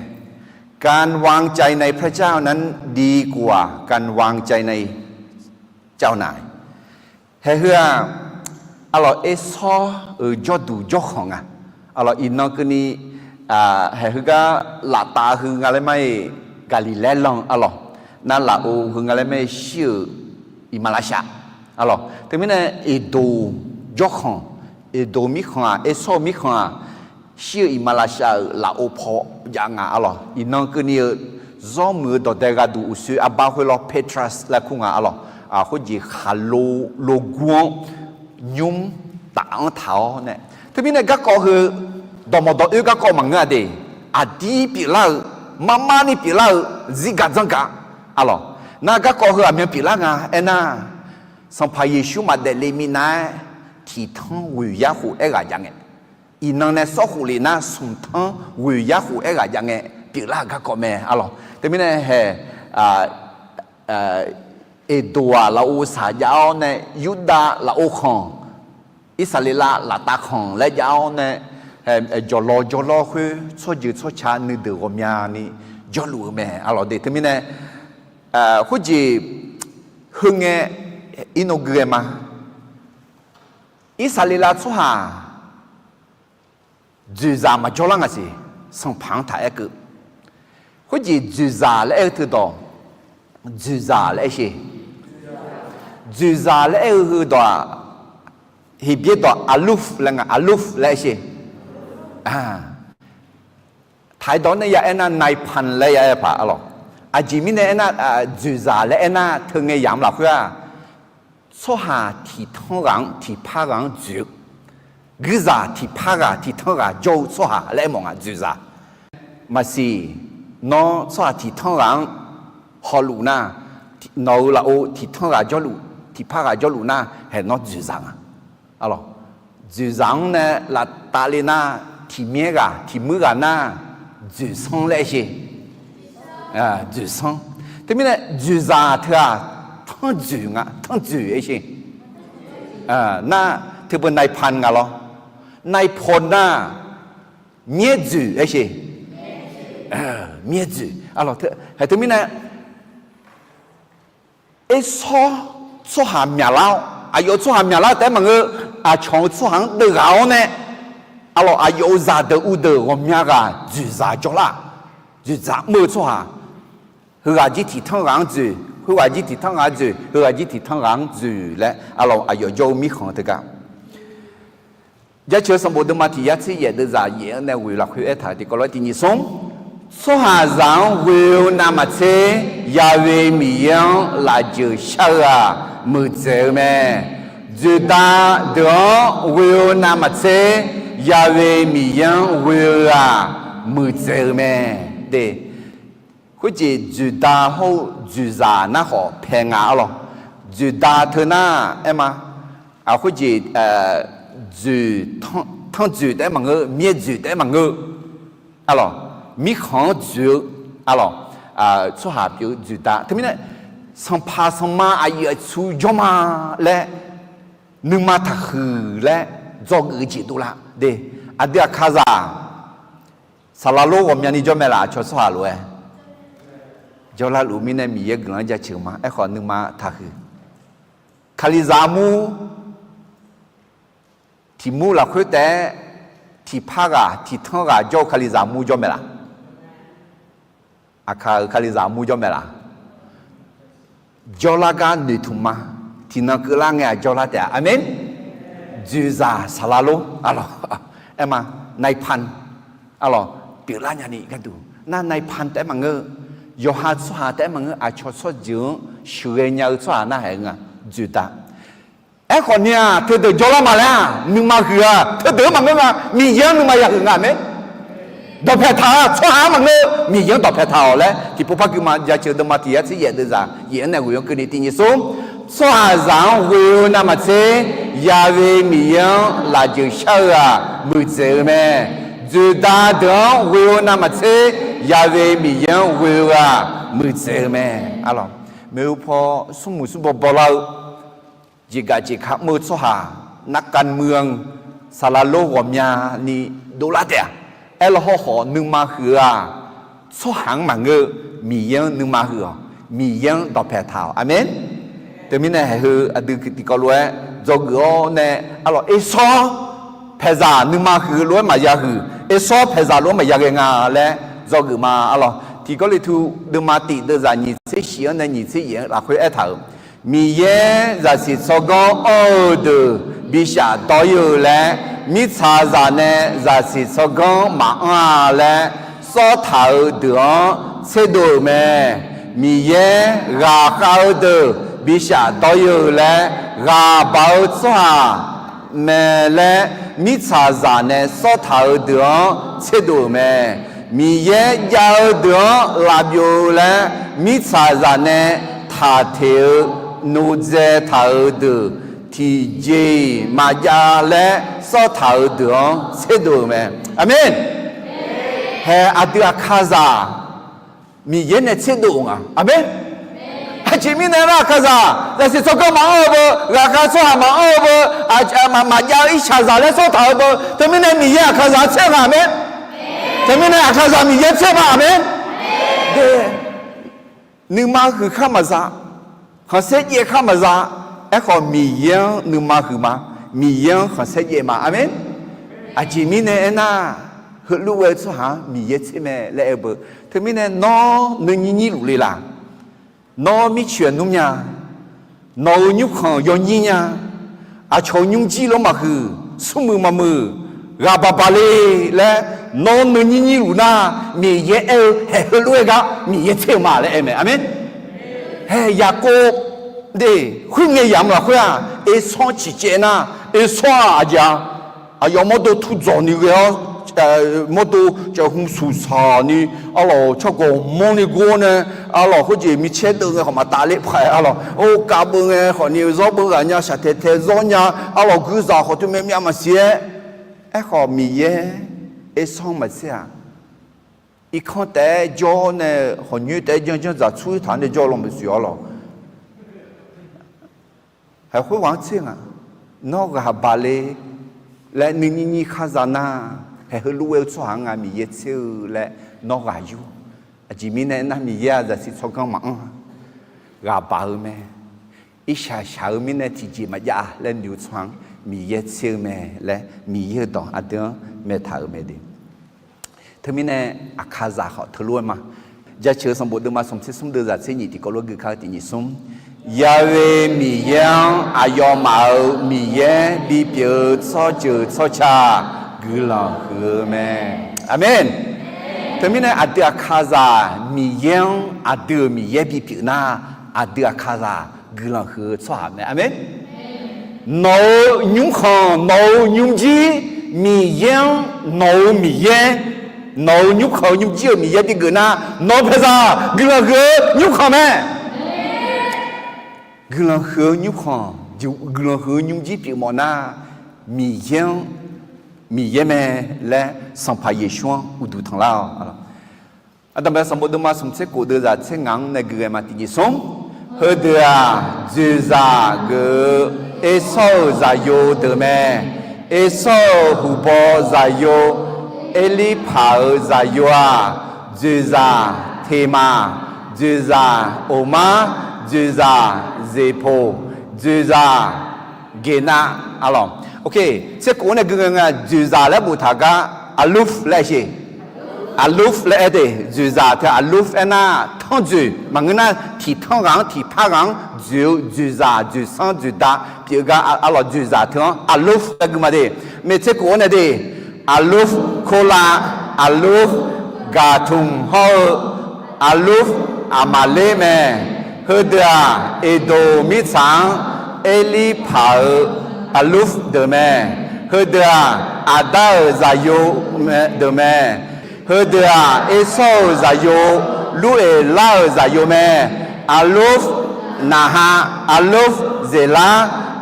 การวางใจในพระเจ้านั้นดีกว่าการวางใจในเจ้านาย Haeq heu-aq, arlawq, ersawr-euq jawrduq jawrkhanq nga. Arlawq, iqnan keuvni, haeq heugar laftav heu nga laer mar-iq, Gaqliqlaer lan, arlawq, nar lafov heu nga laer mar-iq shir-euq iqmalavshav. Arlawq, teumirnae Eqdoq jawrkhanq, Eqdoq mirkhanq-aq, ersawr-eu mirkhanq-aq, shir-eu iqmalavshav-euq lafov paw jav nga. Arlawq, iqnan keuvni-eu zawr muiq-eu dawqdae gharduq uqshoe arbar khoer lawr Patras laer kur nga. Arlawq, khoerjeq khaqlo logur-anr nymr taf-anr taq-awr nae, teumirnae garkawv heu dawqmawq dawq oer garkawv maqngeur-a de. Aqdir pyeuflar-eu, marmar ni pyeuflar-eu, zirgaq dzanrgaq. Arlawq, nar garkawv heu aqmyan pyeuflar nga aernar, Sanqpaq Yeqsur maqdaef le minav-aer tiqtanr ghoeq yar khof aerghaq jav ngae, iqnan nae sawr khof le nar smqtanr ghoeq yar khof aerghaq jav ngae pyeuflar-euq garkawv mae. Arlawq, teumirnae haeq, Eqdoq-aq lafov saq jav-awr nae, Yurdav lafov khanq, Irsaqleqlav laftav khanq laer jav-awr nae, jawqlawv jawrlawr khoer tsawrjeuq tsawrca nuideuq ghawqmyani jawrluf-eu mae. Arlawq de, teumirnae khoerjeq heu ngae irnov gui ghae ma. Irsaqleqlav tsawrhaq Dzoeqzaq maqjawr lar nga siq. Sanqpaq-anr taq aer keuv. Khoerjeq dzoeqzaq laer aer-eu teudawq, dzoeqzaq laer aer sher. Dzoeqzaq laer aer-eu heudawq-aq, Heqbyaer dawq aluf laer nga, aluf laer aer sher. Taq-aer dawq nae ya aernar, naipan laer ya aer paq arlawq. Aqjeq mirnae aernar, dzoeqzaq laer aernar, teu ngae yamq lafkhoer-aq, tsawrhaq tiqtanr ghaq-anr tiqpar ghaq-anr dzoeq-eu, guirzaq tiqpar ghaq tiqtanr ghaq jawr-eu tsawrhaq laer aermawf nga, dzoeqzaq. Maqsiq, nawr tsawrhaq tiqtanr ghaq-anr hawluf nar, nawq-euq lafov tiqtanr ghaq jawrluf, tiqpar ghaq jawrluf nar, haeq nawr dzoeqzaq nga. Arlawq, dzoeqzaq-anr nae laftaf le nar, tiqmyaer ghaq tiqmuir ghaq nar, dzoeqsanr laer aer sher. Dzoeqsanr. Teumirnae dzoeqzaq teu-aq, tanrdzoeq nga, tanrdzoeq aer sher. Nar, teubeu naipan nga lawr. Naipan nar, myaerdzoeq aer sher. Myaerdzoeq. Arlawq, haeq teumirnae, Ersawr tsawrhaq myaqlar-awr, aqyawf tsawrhaq myaqlar taef-aer maqngeur, aqcawq-eu tsawrhaq-anr deuvghaq-awr nae, arlawq, aqyawf-euq zaqdeuq uvdeuq ghawqmya ghaq dzoeqzaq jawrlar-aq, dzoeqzaq mr-eu tsawrhaq, heughaq jir tiqtanr ghaq-anr dzoeq, heughaq jir tiqtanr ghaq-anr dzoeq, heughaq jir tiqtanr ghaq-anr dzoeq laer, arlawq, aqyawf jawr-eu mirkhanq teugar Jaceuq-eu sanqbof deuvma tiq yar tser yaef deuvzaq yaef-anr nae ghoe lafkhoer aertaq-euq tiqkawv lof-aer tiq nyiq smr, tsawrhaqzaq-anr ghoe-eu navmaqtser Yaqve Miqyaer-anr lafjeuq shar-eu-aq, muiqdzaeq-eu mae. Dzoeqda deuq-anr ghoe-eu navmaqtser Yaqve Miqyaer-anr ghoe-eu-aq, muiqdzaeq-eu mae. De, khoerjeq dzoeqda hawr-eu dzoeqzaq nar khawf pae nga arlawq. Dzoeqda teu nar aer ma. Khoerjeq dzoeq, tanrdzoeq taef-aer maqngeur, myaerdzoeq taef-aer maqngeur. Arlawq, mirkhanq-anr dzoeq-eu, arlawq, tsawrhaq pyeuf-eu dzoeqda. Teumirnae, sanqpaq sanqma aqyuif aqtsu jawr ma laer, nuima taqhuiq laer dzawgeuf-eu jeq dovlar de. Aqdui Aqkaqzaq, saqlaq lor ghawqmyani jawr mae laf, aqcawq tsawrhaq lof-aer jawrlar luf mirnae Miqyaer guiqlanq-anr jaceuq ma. Aerkhawf nuima taqhuiq. Kalizaq armur tiq mur lafkhoer taef-aer tiqpar ghaq tiqtanr ghaq jawr-eu Kalizaq armur jawr mae laf? Aqkaq-euq Kalizaq armur jawr mae laf? Jawrlar gar noeqtmq ma. Tiqnan keuvlar ngae-aq jawrlar taef-a. Aqmeq. Dzoeqzaq saqlaq lor, arlawq, aer ma, naipan, arlawq, pyeuflar nyani gharduq nar naipan taef-aer maqngeur. Yawqha tsawrhaq taef-aer maqngeur, aqcawq tsawrjeuq-anr sheuqghae nya-eu tsawrhaq narhaq-eu nga. Dzoeqda. Aerkhawf ni-aq, teudeuq jawrlar ma laer-aq, nuima huiq-aq, teudeuq-anr maqngeur nga, Miqyaer-anr nuima yahuiq nga, aqmeq. Dawqpae taq-a, tsawrhaq-anr maqngeur, Miqyaer-anr dawqpae taq-awq laer tiqpov par guima Jaceuq deuvma tiq yar tser yaef deuvzaq yaef-anr nae ghoe-anr keuvni tiq nyiq smr, tsawrhaqzaq-anr ghoe-eu navmaqtser Yaqve Miqyaer-anr lafjeuq shar-eu-aq, muiqdzaeq-eu mae. Dzoeqda deuq-anr ghoe-eu navmaqtser Yaqve Miqyaer-anr ghoe-eu-aq, muiqdzaeq-eu mae. Arlawq, maeqhu paw smrmuiq smrbaw bawlar-eu jeqgaf jeqka mr-eu tsawrhaq, narkhav muiq-anr saqlaq lor ghawqmyani dovlar taef-a. Aerlaw hawrkhawf nuima huiq-eu-aq, tsawrhaq-anr maqngeur, Miqyaer-anr nuima huiq-awq. Miqyaer-anr dawqpae taq-awq. Aqmeq. Teumirnae haeq heu aqdui tiqkawv lof-aer dzawgeuf-awr nae, arlawq, ersawr paeqzaq nuima huiq-eu lof-aer maqya huiq, ersawr paeqzaq lof-aer maqya ghae nga laer dzawgeuf ma. Arlawq, Tiq Gawrliqtu deuvma tiq deuvzaq nyiq tser shif-anr nae nyiq tser yaef-anr lafkhoer aertaq-euq, Miqyaer zaqsiq tsawrganr anr-eu deuq bi shafdawr ir-eu laer, mirtsaqzaq nae zaqsiq tsawrganr maqanr-a laer sawr taq-euq deuq-anr tserdov-euq mae. Miqyaer ghaqkhav-eu deuq bi shafdawr ir-eu laer, ghaq baq-eu tsawrhaq mae laer, mirtsaqzaq nae sawr taq-euq deuq-anr tserdov-euq mae. Miqyaer jav-eu deuq-anr laf byov-eu laer, mirtsaqzaq nae taq teq-eu nodzae taq-euq deuq tiqjeq-iq maqjav laer sawr taq-euq deuq-anr tserdov-euq mae. Aqmeq. Hae aqdui Aqkaqzaq Miqyaer nae tserdov-euq nga. Aqmeq. Aqjeq mirnae nar Aqkaqzaq zaqsiq tsawrganr maqanr-eu beu, ghaqkhav tsawrhaq maqanr-eu beu, maqjav-eu irshaqzaq laer sawr taq-eu beu, teumirnae Miqyaer Aqkaqzaq-anr tser nga. Aqmeq. Teumirnae Aqkaqzaq Miqyaer tser ma. Aqmeq. Nuima huiq khar maqza, khanqsaer jaev khar maqza. Aerkhawf Miqyaer-anr nuima huiq ma. Miqyaer-anr khanqsaer jaev ma. Aqmeq. Aqjeq mirnae aernar, heulof-aer-eu tsawrhaq-anr Miqyaer tser mae laer aer-eu beu. Teumirnae nawr nuinyir nyir luf le laq? Nawr mircoeq aqnmr nya? Nawq-euq nymrkhanq yawnyir nya? Aqcawq-euq nymrjir lawr maqhuiq, smrmuiq maqmuiq, ghaq baq baq le laer nawr nuinyir nyir luf nar, Miqyaer aer-eu haeq heulof-aer gar Miqyaer tser-eu ma laer aer mae. Aqmeq. Haeq Yaqkov de, khoerngae yamq lafkhoer-aq, Ersawr ciqcaev nar, Ersawr-aq aqjeq-a, aqyawf mawrdo tur dzawq ni ghae-awr, mawrdo cawv hmq suq saq ni, arlawq, tsawrgawq mawrni gor nae, arlawq, khoerjeq micaer deuv ngae khawf maqtaf ler paq-aer, arlawq, or kav beuv ngae khawf ni zawr beuv ghaq nya, shaqtaeq taeq zawr nya, arlawq, guirzaq khawf teu myav myav maqsiq-aer, aerkhawf Miqyaer Ersawr maqtser-aq, irkanr taef-aer jawr nae, hawq nyoer taef-aer janr janr dzaq tsur taq-anr nae jawr law maqsiq arlawq. Haeq khoerghaq-anr tser nga, nawr ghaq baq le laer nuinyir nyir khar za nar, haeq heulof-aer-eu tsawrhaq-anr nga Miqyaer tser-eu laer nawr ghaq yur. Aqjeq mirnae aernar, Miqyaer-aq zaqsiq tsawrganr maqanr, ghaq baq-eu mae. Irshaq shaq-eu mirnae tiqjeq maqjav-a laer noeq-eu tsawrhaq-anr Miqyaer tser-eu mae laer Miqyaer-euq dawq aqdui-anr maeqtaq-euq mae de. Teumirnae Aqkaqzaq khawf teulof-aer ma. Jaceuq-eu sanqbof deuvma smq tser smr deuv zaq tser nyif tiqkawv lof gui kar-eu tiq nyif smr. Yaghae Miqyaer-anr aqyawfmaf-euq Miqyaer bipyeuf-eu tsawrjeuq tsawrca guiqlanq huiq-eu mae. Aqmeq. Teumirnae aqdui Aqkaqzaq Miqyaer-anr aqdui-euq Miqyaer bipyeuf nar, aqdui Aqkaqzaq guiqlanq huiq-eu tsawrhaq mae. Aqmeq. Nawq-euq nymrkhanq, nawq-euq nymrjir, Miqyaer-anr nawq-euq Miqyaer, nawq-euq nymrkhanq-eu nymrjir-euq Miqyaer bigeuf nar, nawq-eu paeqzaq guiqlanq huiq-eu nymrkhanq mae. Guiqlanq huiq-eu nymrkhanq, guiqlanq huiq-eu nymrjir pyeufmawf nar, Miqyaer-anr, Miqyaer mae laer Sanqpaq Yeqsur-anr uqduq tanqlar-awq. Aqdamq bae sanqbof deuvma smq tser kof deuv zaq tser ngaq-anr nae gui ghae ma tiq nyif smr. Heudeuq-aq, dzoeqzaq geuf-eu Ersawr-euq zaqyo deuq mae. Ersawr-euq huqbaw zaqyo, Erlirpaq-euq zaqyo-aq, dzoeqzaq Teqmaq, dzoeqzaq Oqmar, dzoeqzaq Zeqpoq, dzoeqzaq Geqnav, arlawq. Tser kof-anr nae gui ghae nga, dzoeqzaq laer boftaq gar, Aluf laer aer sheq. Aluf laer aer de, dzoeqzaq teu Aluf aernar, tanrdzoeq maqngeur nar, tiqtanr ghaq-anr tiqpar ghaq-anr dzoeq-eu dzoeqzaq dzoeqsanr dzoeqda pyeuf gar, arlawq, dzoeqzaq teu-anr Aluf laer gui ma de. Maeq tser kof-anr nae de, Aluf Korlav, Aluf Gaqtmq hawr-eu Aluf Aqmaqler mae. Heudeuq-aq, Eqdoq mirtsaq-anr Erlirpaq-euq Aluf deuq mae. Heudeuq-aq, Aqdar-euq zaqyo deuq mae. Heudeuq-aq, Ersawr-euq zaqyo, Lur-eq lar-euq zaqyo mae. Aluf Naqha, Aluf Zeqlar,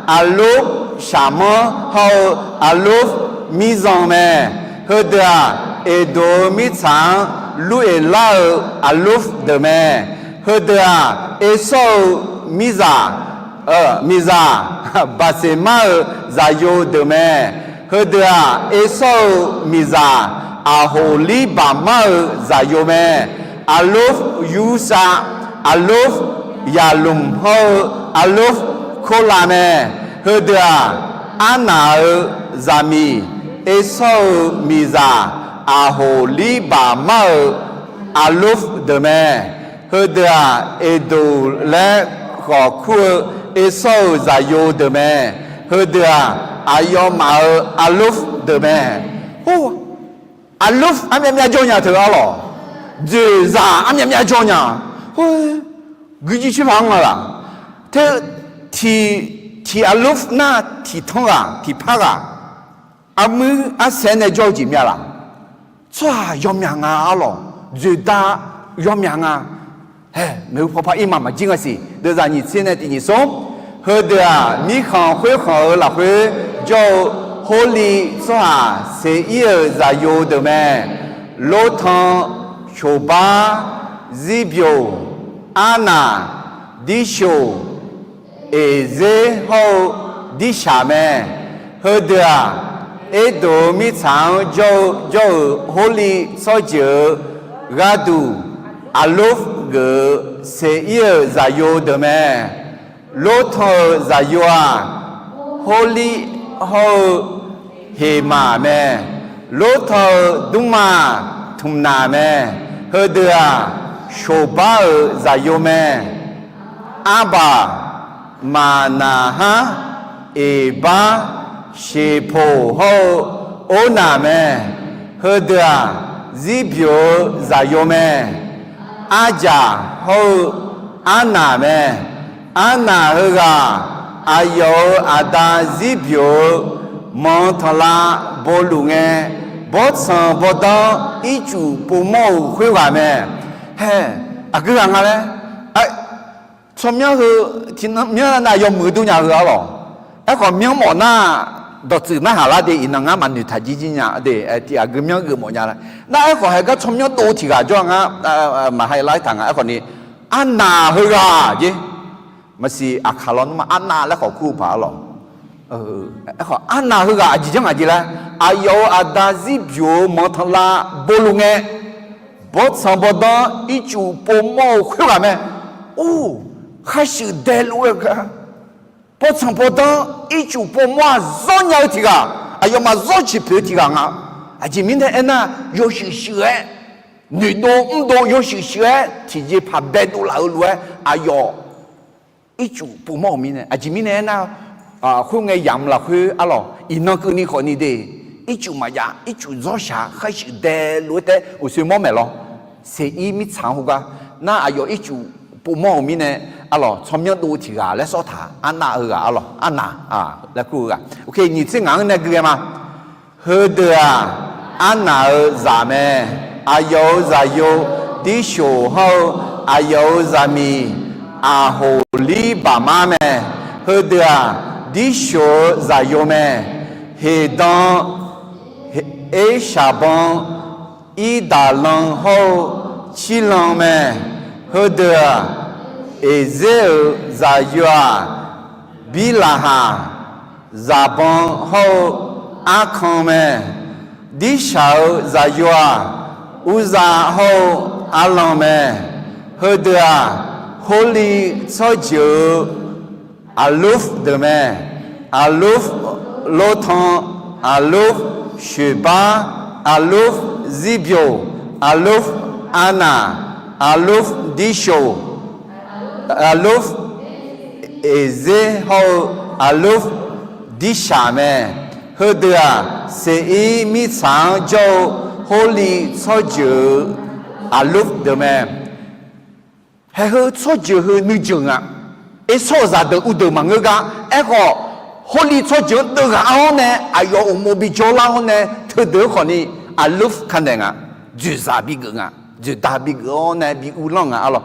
Aluf Shaqmanr hawr-eu Aluf Mirzan mae. Heudeuq-aq, Eqdoq-eu mirtsaq-anr Lur-eq lar-eu Aluf deuq mae. Heudeuq-aq, Ersawr-eu mirzaq, miqzaq Baqseqmar-euq zaqyo deuq mae. Heudeuq-aq, Ersawr-eu miqzaq Aqhoqlirbaqmar-euq zaqyo mae. Aluf Yursav, Aluf Yaqlmq hawr-eu Aluf Korlav mae. Heudeuq-aq, Arnaq-euq zaqmiq Ersawr-eu miqzaq Aqhoqlirbaqmar-euq Aluf deuq mae. Heudeuq-aq, Eqdoq laer khawf kur-eu Ersawr-euq zaqyo deuq mae. Heudeuq-aq, aqyawfmaf-euq Aluf deuq mae. Or, Aluf armyav myav jawr nya teu arlawq. Dzoeqzaq armyav myav jawr nya. Or, guijir coer paq-anr nga laq. Teu, tiq, tiq Aluf nar tiqtanr ghaq tiqpar ghaq, armuir arsaer nae jawr-eu jeq myav laq. Tsawrhaq yawmyaq nga arlawq. Dzoeqda yawmyaq nga. Hae, maeqhu paw par ir ma maqjir nga siq. Deuvzaq nyiq tser nae tiq nyif smr. Heudeuq-aq, mirkhanq khoerkhanq-euq lafkhoer jawr-eu Hawrliv tsawrhaq Seqir-euq zaqyo deuq mae. Lortan, Shoqbar, Zirbyoq, Arnaq, Dirshoq, Eqzer hawr-eu Dirshaq mae. Heudeuq-aq, Erdoq-eu mirtsaq-anr jawr-eu, jawr-euq Hawrliv tsawrjeuq-euq gharduq Aqlof geuf-eu Seqir-euq zaqyo deuq mae. Lortan-euq zaqyo-aq, Hawrliv hawr-eu Heqmaq mae. Lortanq-eu dmrma Tmqnaq mae. Heudeuq-aq, Shoqbar-euq zaqyo mae. Arbaq, Maqnaqhar, Eqbar, Sheqpoq hawr-eu Ornaq mae. Heudeuq-aq, Zirbyoq-eu zaqyo mae. Arjaq hawr-eu Arnaq mae. Arnaq heughaq, aqyawf-euq aqda Zirbyoq-eu manq tanqlav bawluf ngae, bawrtsanq bawrdanr ircuf povmawr-euq khoerghaq mae. Hae, aqgeu ghaq nga laer, tsawrmyanr heu, tiqnan myanr nar yawmuiq dur nya heu arlawq. Aerkhawf myanr mawf nar, dawqtsuif narhaq lar de, iqnan ngar maqnoeq taq jir jir nya de, tiq aqgeu myanr geufmawf nya laer. Nar aerkhawf haegar tsawrmyanr dov tiq ghaq jawr-a ngar, maqha lar taq nga. Aerkhawf ni, Arnaq heughaq jer. Maqsiq aqkaq lawnmr ma Arnaq laer khawf kur-eu paq arlawq. Aerkhawf Arnaq heughaq aqjeq janr ngaq jeq laer, aqyawf-euq aqda Zirbyoq-eu manq tanqlav bawluf ngae, bawrtsanq bawrdanr ircuf povmawr-eu khoerghaq mae. Or, kharshuif daelof-aer gar, bawrtsanq bawrdanr ircuf povmawr-aq zawr nya-eu tiq ghaq, aqyawfmaf zawr ciqpoeq-eu tiq ghaq nga. Aqjeq mirnae aernar, yawshuif shuif-aer, noeqdov mrdov yawshuif shuif-aer tiqjeqpaq baedov laf-eu lof-aer aqyawf ircuf povmawr-euq mirnae, aqjeq mirnae aernar, khoerngae yamq lafkhoer arlawq, iqnan keuvni khawfni de, ircuf maqjav, ircuf zawr shaq, kharshuif daelof-aer taef uqsoe mawr maeq lawr. Seqir mirtsaq-anr heugar nar, aqyawf ircuf povmawr-euq mirnae, arlawq, tsawrmyanr dov tiq ghaq laer sawr taq, Arnaq heughaq arlawq, Arnaq laer kur-eu ghaq. Oke, nyiq tser ngaq-anr nae gui ghae ma. Heudeuq-aq, Arnaq-euq zaq mae. Aqyawf-euq zaqyo Dirshoq hawr-eu, aqyawf-euq zaqmiq Aqhoqlirbaqmar mae. Heudeuq-aq, Dirshoq-euq zaqyo mae. Heqdan, Ershaqban, Irdaqlan hawr-eu Cirlan mae. Heudeuq-aq, Eqzer-euq zaqyo-aq, Birlaqhaq, Zaqban hawr-eu Arkan mae. Dirshaq-euq zaqyo-aq, Urzav hawr-eu Arlan mae. Heudeuq-aq, Horli tsawrjeuq-euq Aqlurf deuq mae. Aqlurf, Lortan, Aqlurf, Shoeqbar, Aqlurf, Zirbyoq, Aqlurf, Arnaq, Aqlurf, Dirshoq, Aqlurf, Eqzer hawr-eu Aqlurf, Dirshaq mae. Heudeuq-aq, Seqir mirtsaq-anr jawr-eu Horli tsawrjeuq-euq Aqlurf deuq mae. Haeq heu tsawrjeuq heu nuijeuq nga. Ersawr-euq zaqdeuq uvdeuq maqngeur gar. Aerkhawf, Horli tsawrjeuq-anr deuvghaq-awr nae aqyawf uqmov bijawr lar-awr nae, teudeuq-anr khawfni Aqlurf kanaeq nga. Dzoeqzaq bigeuf nga. Dzoeqda bigeuf-awr nae bi uvlanr nga arlawq.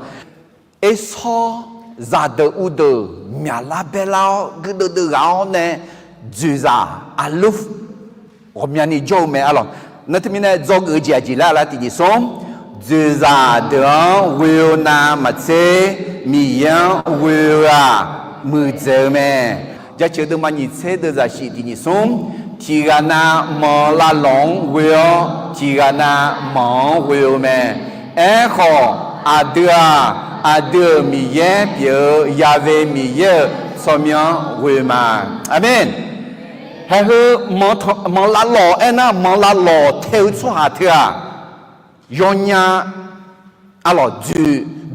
Ersawr zaqdeuq uvdeuq myaqlar baerlar-awr guirdeuv deuvghaq-awr nae, dzoeqzaq Aqlurf ghawqmyani jawr-eu mae arlawq. Nar teumirnae dzawgeuf-eu jeq aqjeq laer lar tiqjeq smr, dzoeqzaq deuq-anr ghoe-eu navmaqtser, Miqyaer-anr ghoe-eu-aq, muiqdzaeq-eu mae. Jaceuq deuvma nyiq tser deuvzaq shif tiqjeq smr, tiqghaq nav manq lavlawq-anr ghoe-awr, tiqghaq nav manq-anr ghoe-eu mae. Aerkhawf, aqdui-aq, aqdui-euq Miqyaer pyeuf-eu Ya'we Miqyaer-euq tsawrmyanr ghoe ma. Aqmeq. Haeq heu manq lavlawq aernar, manq lavlawq tae-eu tsawrhaq teu-aq, yawnya arlawq,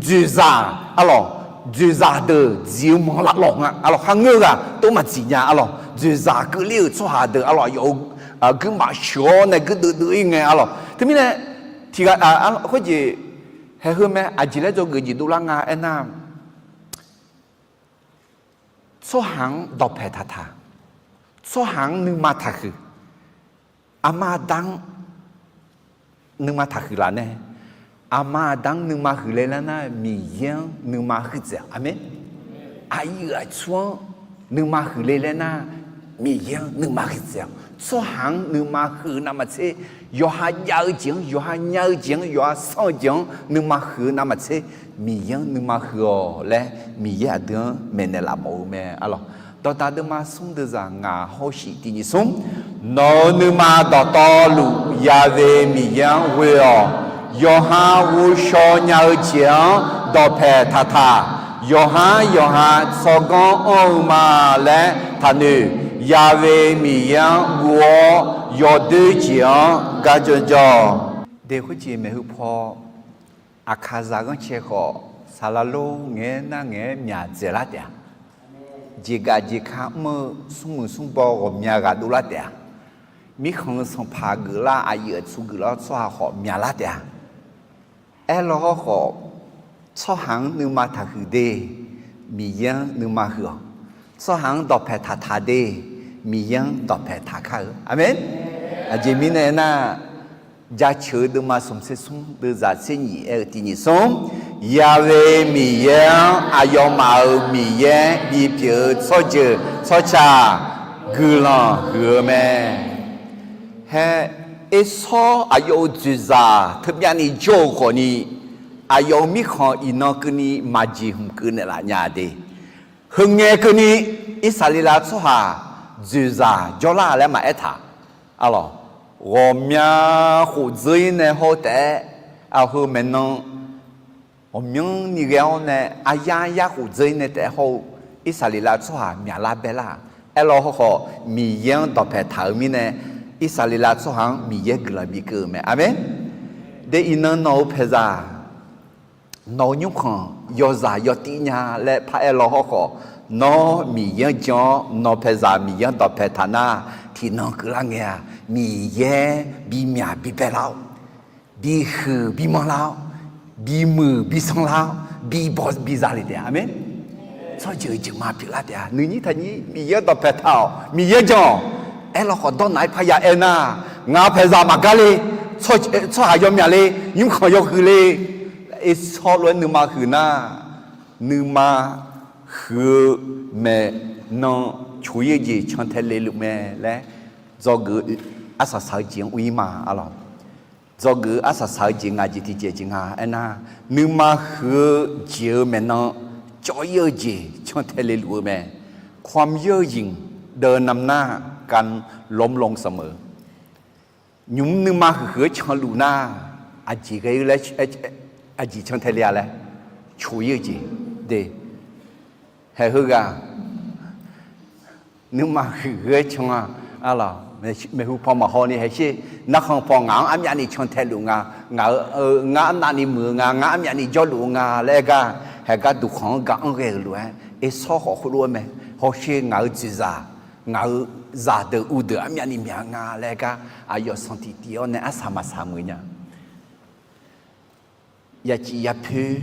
dzoeqzaq arlawq, dzoeqzaq deuq dziq-eu manq lavlawq nga arlawq. Kharngeur-eu ghaq tov maqdziq nya arlawq. Dzoeqzaq keuvler-euq tsawrhaq deuq arlawq, aqyawf-euq guirmaf sheuq-awr nae guirdeuv deuv-ir ngae arlawq. Teumirnae tiqghaq khoerjeq haeq heu mae, aqjeq laer dzawgeuf jeq dovlar nga aernar, tsawrhaq-anr dawqpaeq taqtaq, tsawrhaq-anr nuima taqhuiq, aqma aqda-anr nuima taqhuiq laf nae, aqma aqda-anr nuima huiqle laer nar, Miqyaer-anr nuima huiqdzaeq-awq. Aqmeq. Aqyuif aqtsu-anr nuima huiqle laer nar, Miqyaer-anr nuima huiqdzaeq-awq. Tsawrhaq-anr nuima huiq-eu navmaqtser, yawqha jav-eu jeq-anr, yawqha nya-eu jeq-anr, yawqha sanr-eu jeq-anr nuima huiq-eu navmaqtser, Miqyaer-anr nuima huiq-awq laer, Miqyaer aqdui-anr maeqnaeq laf mawf-eu mae arlawq. Dawqdaq deuvma smr deuvzaq ngaq hawshif tiqjeq smr, nawq-euq nuima dawqtawvluf Ya'we Miqyaer-anr ghoe-awq. Yawqha ghovshaw nya-eu jeq-anr dawqpaeq taqtaq. Yawqha yawqha tsawrganr anr-eu ma laer taqnoeq. Ya'we Miqyaer-anr guv-awr yawdoer jeq-anr gar janr jawr. Deq khoerjeq maeqhu paw, aqkaqzaq ghanrcae khawf, saqlaq lor ngaeq-aer nar ngaeq-aer myaq dzaeqlar taef-a. Jeqgaf jeqka mr-eu smrmuiq smrbaw ghawqmya ghaq dovlar taef-a. Mirkhanq-eu sanqpaq geuflar, aqyuif aqtsu geuflar-awr tsawrhaq khawf myaqlar taef-a. Aerlaw hawrkhawf, tsawrhaq-anr nuima taqhuiq de, Miqyaer-anr nuima huiq-awq. Tsawrhaq-anr dawqpae taqtaq de, Miqyaer-anr dawqpae taqkar-eu. Aqmeq. Aqjeq mirnae aernar, Jaceuq-eu deuvma smq tser smr deuvzaq tser nyiq aer-eu tiq nyiq smr, Ya'we Miqyaer-anr aqyawfmaf-euq Miqyaer bipyeuf-eu tsawrjeuq tsawrca guiqlanq huiq-eu mae. Haer, Ersawr aqyawf-euq dzoeqzaq teubyavni jawr-eu khawfni, aqyawf-euq mirkhanq iqnan keuvni maqjeq hmq keuv naeqlaf nya de. Heungae keuvni Irsaqleqlav tsawrhaq dzoeqzaq jawrlar laer maqaer taq. Arlawq, ghawqmya khof dzeur-ir nae hawr-eu taef-aer, aqheu maeqnan ghawqmyanrni ghae-awr nae aryar yar khof dzeur-ir nae taef-aer hawr-eu Irsaqleqlav tsawrhaq myaqlar baelar. Aerlaw hawrkhawf, Miqyaer-anr dawqpae taq-euq mirnae, Irsaqleqlav tsawrhaq-anr Miqyaer guiqlanq bikeuv-eu mae. Aqmeq. De iqnan nawq-euq paeqzaq, nawq-euq nymrkhanq yawzaq yawtiv nya laer paraer law hawrkhawf, nawr Miqyaer-anr jan-awr nawq paeqzaq Miqyaer-anr dawqpae taq nar, tiqnan keuvlar ngae-aq, Miqyaer bimyaq bibaelar-awr, bihuiq bimanrlar-awr, bimuiq bisanrlar-awr, bibaw biza le taef-a. Aqmeq. Tsawrjeuq jeuqma pyeuflar taef-a. Nuinyir taqnyir Miqyaer-anr dawqpae taq-awq, Miqyaer jan-awq. Aerlaw khawf dawrnaq-aer parya aer nar, ngaq paeqzaq maqgar le, tsawrhaq yawmyaq le, nymrkhanq yawhuiq le, Ersawr lof-aer nuima huiq nar, nuima huiq-eu maeqnan coq-ir-eu jeq cantae le luf mae laer, dzawgeuf arsaq saq-eu jeq-anr ur-ir ma. Arlawq, dzawgeuf arsaq saq-eu jeq ngaq jeq tiqjeq jeq nga aernar, nuima huiq-eu jeq-euq maeqnan cawv-ir-eu jeq cantae le luf-eu mae. ความเย่อหยิ่งเดินนำหน้าการล้มลงเสมอ Nymq mr nuima huiqhuiq-aer canluf nar, aqjeq ghae-eu laer, aqjeq cantae le-a laer, coq-ir-eu jeq de. Haeq heughaq nuima huiqhuiq-aer can-a. Arlawq, maeqhu paw maqhaw ni haeqsher, narkhan paw ngaq-anr armyavni cantae luf nga, ngaq-eu, ngar arnavni muiq-eu nga, ngar armyavni jawrluf-eu nga laer aer gar, haeq gar duqkhanq-anr ga anr ghae-euq lof-aer, Ersawr khawf khoerlof-aer mae. Hawsher ngaq-euq dzoeqzaq, ngaq-euq zaqdeuq uvdeuq armyavni myaq-eu nga laer aer gar, aqyawf sanqtiq tiv-awr nae arsaq maqsaq muiq nya. Yaciv yapoer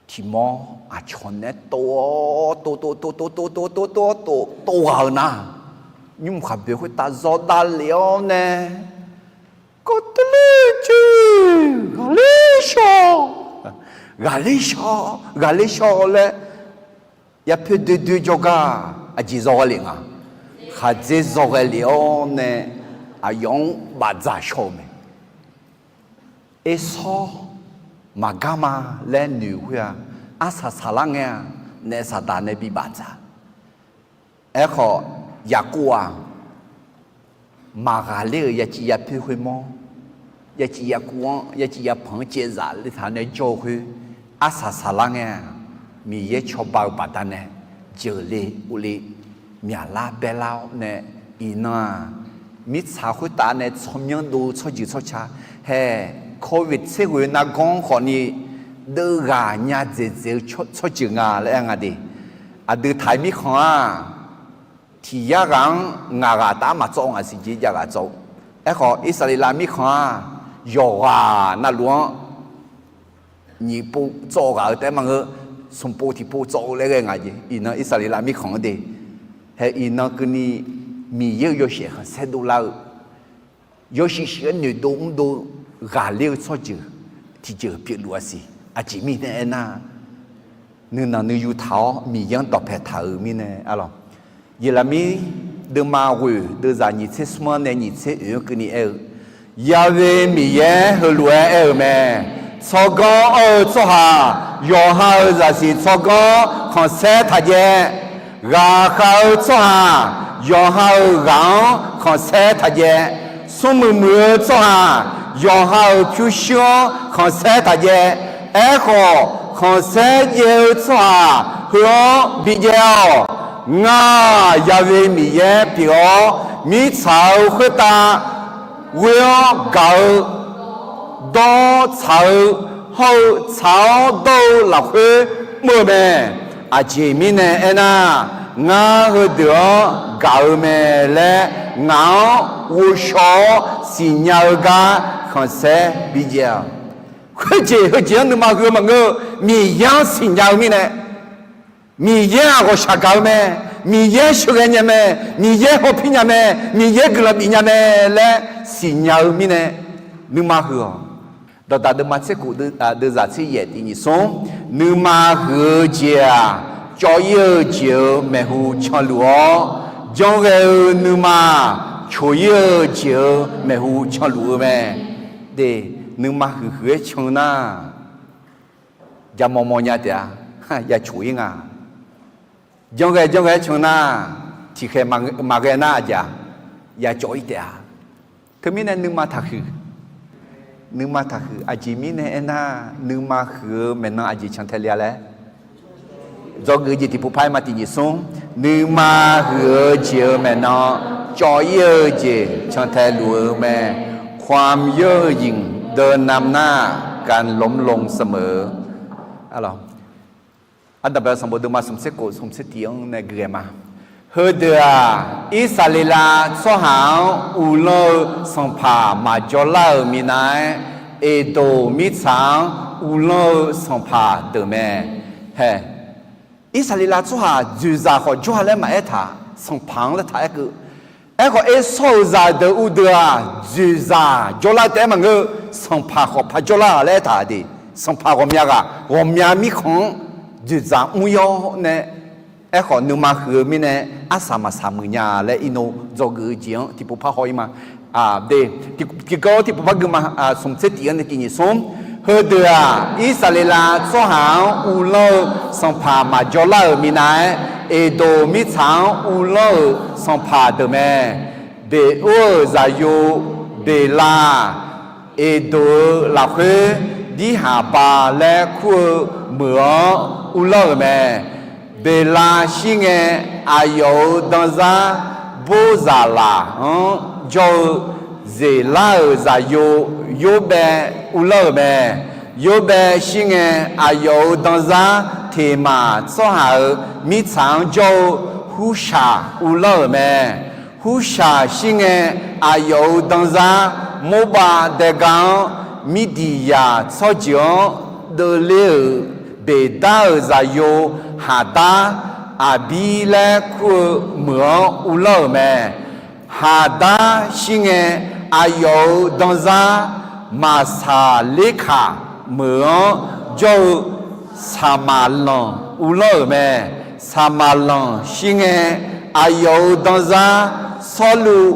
tiq mawr aqcawq naeq-aer tov-awr tov tov tov tov tov tov tov tov tov tov ghaq-eu nar, nymrkhaq boeq khoertav zawr davlef-awr nae, kawvteuv ler-eu jeq ghaqler shawr, ghaqler shawr, ghaqler shawr laer, yapoer doer doer jawrgar aqjeq zawghae lef nga. Khaqdzer zawghae lef-awr nae aqyawf-anr bafdzaq shawr-eu mae. Ersawr maqgar ma laer noeq khoer-aq, arsaq saqlar ngae-aq, naef saqdaq nae bi bafdzaq. Aerkhawf, Yaqkov-aq, maqghaqler-euq yaciv yapoer khoermawr, yaciv yaqkov-anr, yaciv yapanq-anr caevzaf le taq nae jawr-eu khoer, arsaq saqlar ngae-aq, Miqyaer cawba-eu baqdanae jeuqle uvle myaqlar baerlar-awr nae, iqnan-aq, mirtsaq khoertav nae tsawrmyanr dov-eu tsawrjeuq tsawrca, hae, โควิด tser ghoeq nargawr-anr khawfni deuv ghaq nya dzaeqdzaeq-eu tsawrjeuq nga laer aer nga de. Aqdui taq-aer mirkhanq-aq, tiq yar ghaq-anr ngaq ghaq taf-aer maqtsawv ngaq siq jeq jav ghaq tsawv-eu. Aerkhawf, Irsaqleqlav mirkhanq-aq, yawqghaq navluf-anr nyiq pov tsawv ghaq-eu taef-aer maqngeur, smq pov tiq pov tsawv-eu laer ghae nga jeq. Iqnan Irsaqleqlav mirkhanq-anr de, hae iqnan keuvni Miqyaer-euq yawshaef khanqsaer dovlar-eu, yawshuif shuif-aer noeqdov mrdov ghaqler-eu tsawrjeuq tiqjeuq pyeufluf-a siq. Aqjeq mirnae aernar, nuinanq nuiyu taq-awr Miqyaer-anr dawqpae taq-euq mirnae arlawq. Yeqlaqmir deuvma ghoeq deuvzaq nyiq tser smr-anr nae nyiq tser oeq-anr keuvni aer-eu, Ya'we Miqyaer heulof-aer aer-euq mae. Tsawrganr anr-eu tsawrhaq yawqha-euq zaqsiq tsawrganr khanqsaer taq jaev. Ghaqkhav-eu tsawrhaq yawqha-euq ghaq-anr khanqsaer taq jaev. Smrmuiq muiq-eu tsawrhaq yawqha-euq pyurshuir-anr khanqsaer taq jaev. Aerkhawf, khanqsaer jaev-eu tsawrhaq heu-anr bijaev-awq. Ngar, Ya'we Miqyaer pyeuf-awr, mirtsaq-eu khoertav ghoe-awr gaq-eu, dawr tsaq-eu hawr-eu tsaq-awr dawr-eu lafkhoer mr-eu mae. Aqjeq mirnae aernar, ngar heudeuq-anr gaq-eu mae laer ngaq-anr ghovshaw-awr siqnya-eu gar khanqsaer bijaev-awq. Khoerjeq heujeq-anr nuima huiq-eu maqngeur-eu, Miqyaer-anr siqnya-eu mirnae, Miqyaer-aq ghawqshaq gaq-eu mae, Miqyaer sheuqghae nya mae, Miqyaer hawpir nya mae, Miqyaer guiqlanq bif nya mae laer siqnya-eu mirnae nuima huiq-awq. Dawqdaq deuvma tser khof deuvzaq tser yaef tiq nyiq smr, nuima huiq-eu jeq-aq, cawv-ir-eu jeq-euq maeqhu canluf-awr, janrghae-eu nuima coq-ir-eu jeq-euq maeqhu canluf-eu mae. De, nuima huiqhuiq-aer can nar, jaqmawf mawf nya taef-a, ya coq-ir nga. Janrghae janrghae-aer can nar, tiqkhaeq maqghae nar aqjeq-a, ya cawv-ir taef-a. Teumirnae nuima taqhuiq. Nuima taqhuiq. Aqjeq mirnae aernar, nuima huiq-eu maeqnan aqjeq cantae le-a laer, dzawgeuf jeq tiqpov par-aer ma tiq nyiq smr, nuima huiq-eu jeq-euq maeqnan cawv-ir-eu jeq cantae luf-eu mae. ความเย่อหยิ่งเดินนำหน้าการล้มลงเสมอ. Ardanqbae sanqbof deuvma smq tser khof smq tser tiq-anr nae gui ghae ma. Heudeuq-aq, Irsaqleqlav tsawrhaq-anr uvlanr-eu sanqpaq maqjawr lar-euq minav-aer, Eqdoq mirtsaq-anr uvlanr-eu sanqpaq deuq mae. Hae, Irsaqleqlav tsawrhaq dzoeqzaq khawf jawr-a laer maqaer taq, sanqpaq-anr laer taq aer keuv. Aerkhawf, Ersawr-euq zaqdeuq uvdeuq-aq, dzoeqzaq jawrlar taef-aer maqngeur, sanqpaq khawf par jawrlar-aq laer aer taq de. Sanqpaq ghawqmya ghaq, ghawqmya mirkhanq-anr dzoeqzaq mr-awr nae, aerkhawf nuima huiq-eu mirnae, arsaq maqsaq muiq nya laer irnov dzawgeuf-eu jeq-anr tiqpov par haw-ir ma. De, tiqkawv tiqpov par gui ma. Smq tser tiq-anr nae tiq nyiq smr, heudeuq-aq, Irsaqleqlav tsawrhaq-anr uvlanr-eu sanqpaq maqjawr lar-euq minav-aer, Eqdoq mirtsaq-anr uvlanr-euq sanqpaq deuq mae. Beqor-euq zaqyo Beqlav, Eqdoq-euq lafkhoer Dirhaqba laer kur-eu meuq-anr uvlanr-euq mae. Beqlav shir ngae, aqyawf-euq danzar Borzaqlaq-anr jawr-eu Zeqlar-euq zaqyo Yorbaev uvlanr-euq mae. Yorbaev shir ngae, aqyawf-euq danzar Teqmaq tsawrhaq-euq mirtsaq-anr jawr-eu Hurshaq uvlanr-euq mae. Hurshaq shir ngae, aqyawf-euq danzar Morbav daega-anr Mirdiqyaq tsawrjeuq-anr deuvler-euq Beqdar-euq zaqyo Haqdar Aqbir laer kur-eu meuq-anr uvlanr-euq mae. Haqdar shir ngae, aqyawf-euq danzar Maqsaqlerkaq meuq-anr jawr-eu Saqmaqlanq uvlanr-euq mae. Saqmaqlanq shir ngae, aqyawf-euq danzar Sawrluv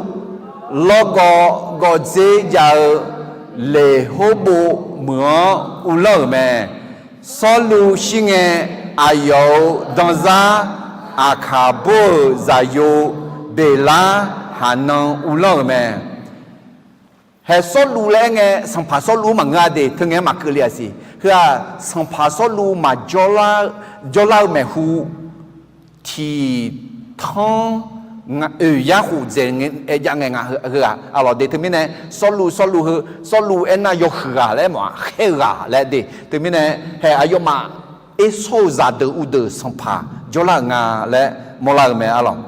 lawrgawv gawvdzer jav-eu Leqhorbov meuq-anr uvlanr-euq mae. Sawrluv shir ngae, aqyawf-euq danzar Aqkaqbor-euq zaqyo Beqlar Haqnan uvlanr-euq mae. Hae, Sawrluv laer aer ngae, sanqpaq Sawrluv maqngeur-a de, teu ngae-aer maqkeuv le-a siq. Heu-aq, sanqpaq Sawrluv maqjawr lar-eu maeqhu tiqtanr oeq yar khof dzaeq-aer jav ngae nga heu-aq, arlawq de. Teumirnae Sawrluv, Sawrluv heu, Sawrluv aernar yawhuiq ghaq laer mawf-aq, khaer-eu ghaq laer de. Teumirnae hae, aqyawfmaf Ersawr-euq zaqdeuq uvdeuq sanqpaq jawrlar-euq nga laer mawrlar-eu mae, arlawq.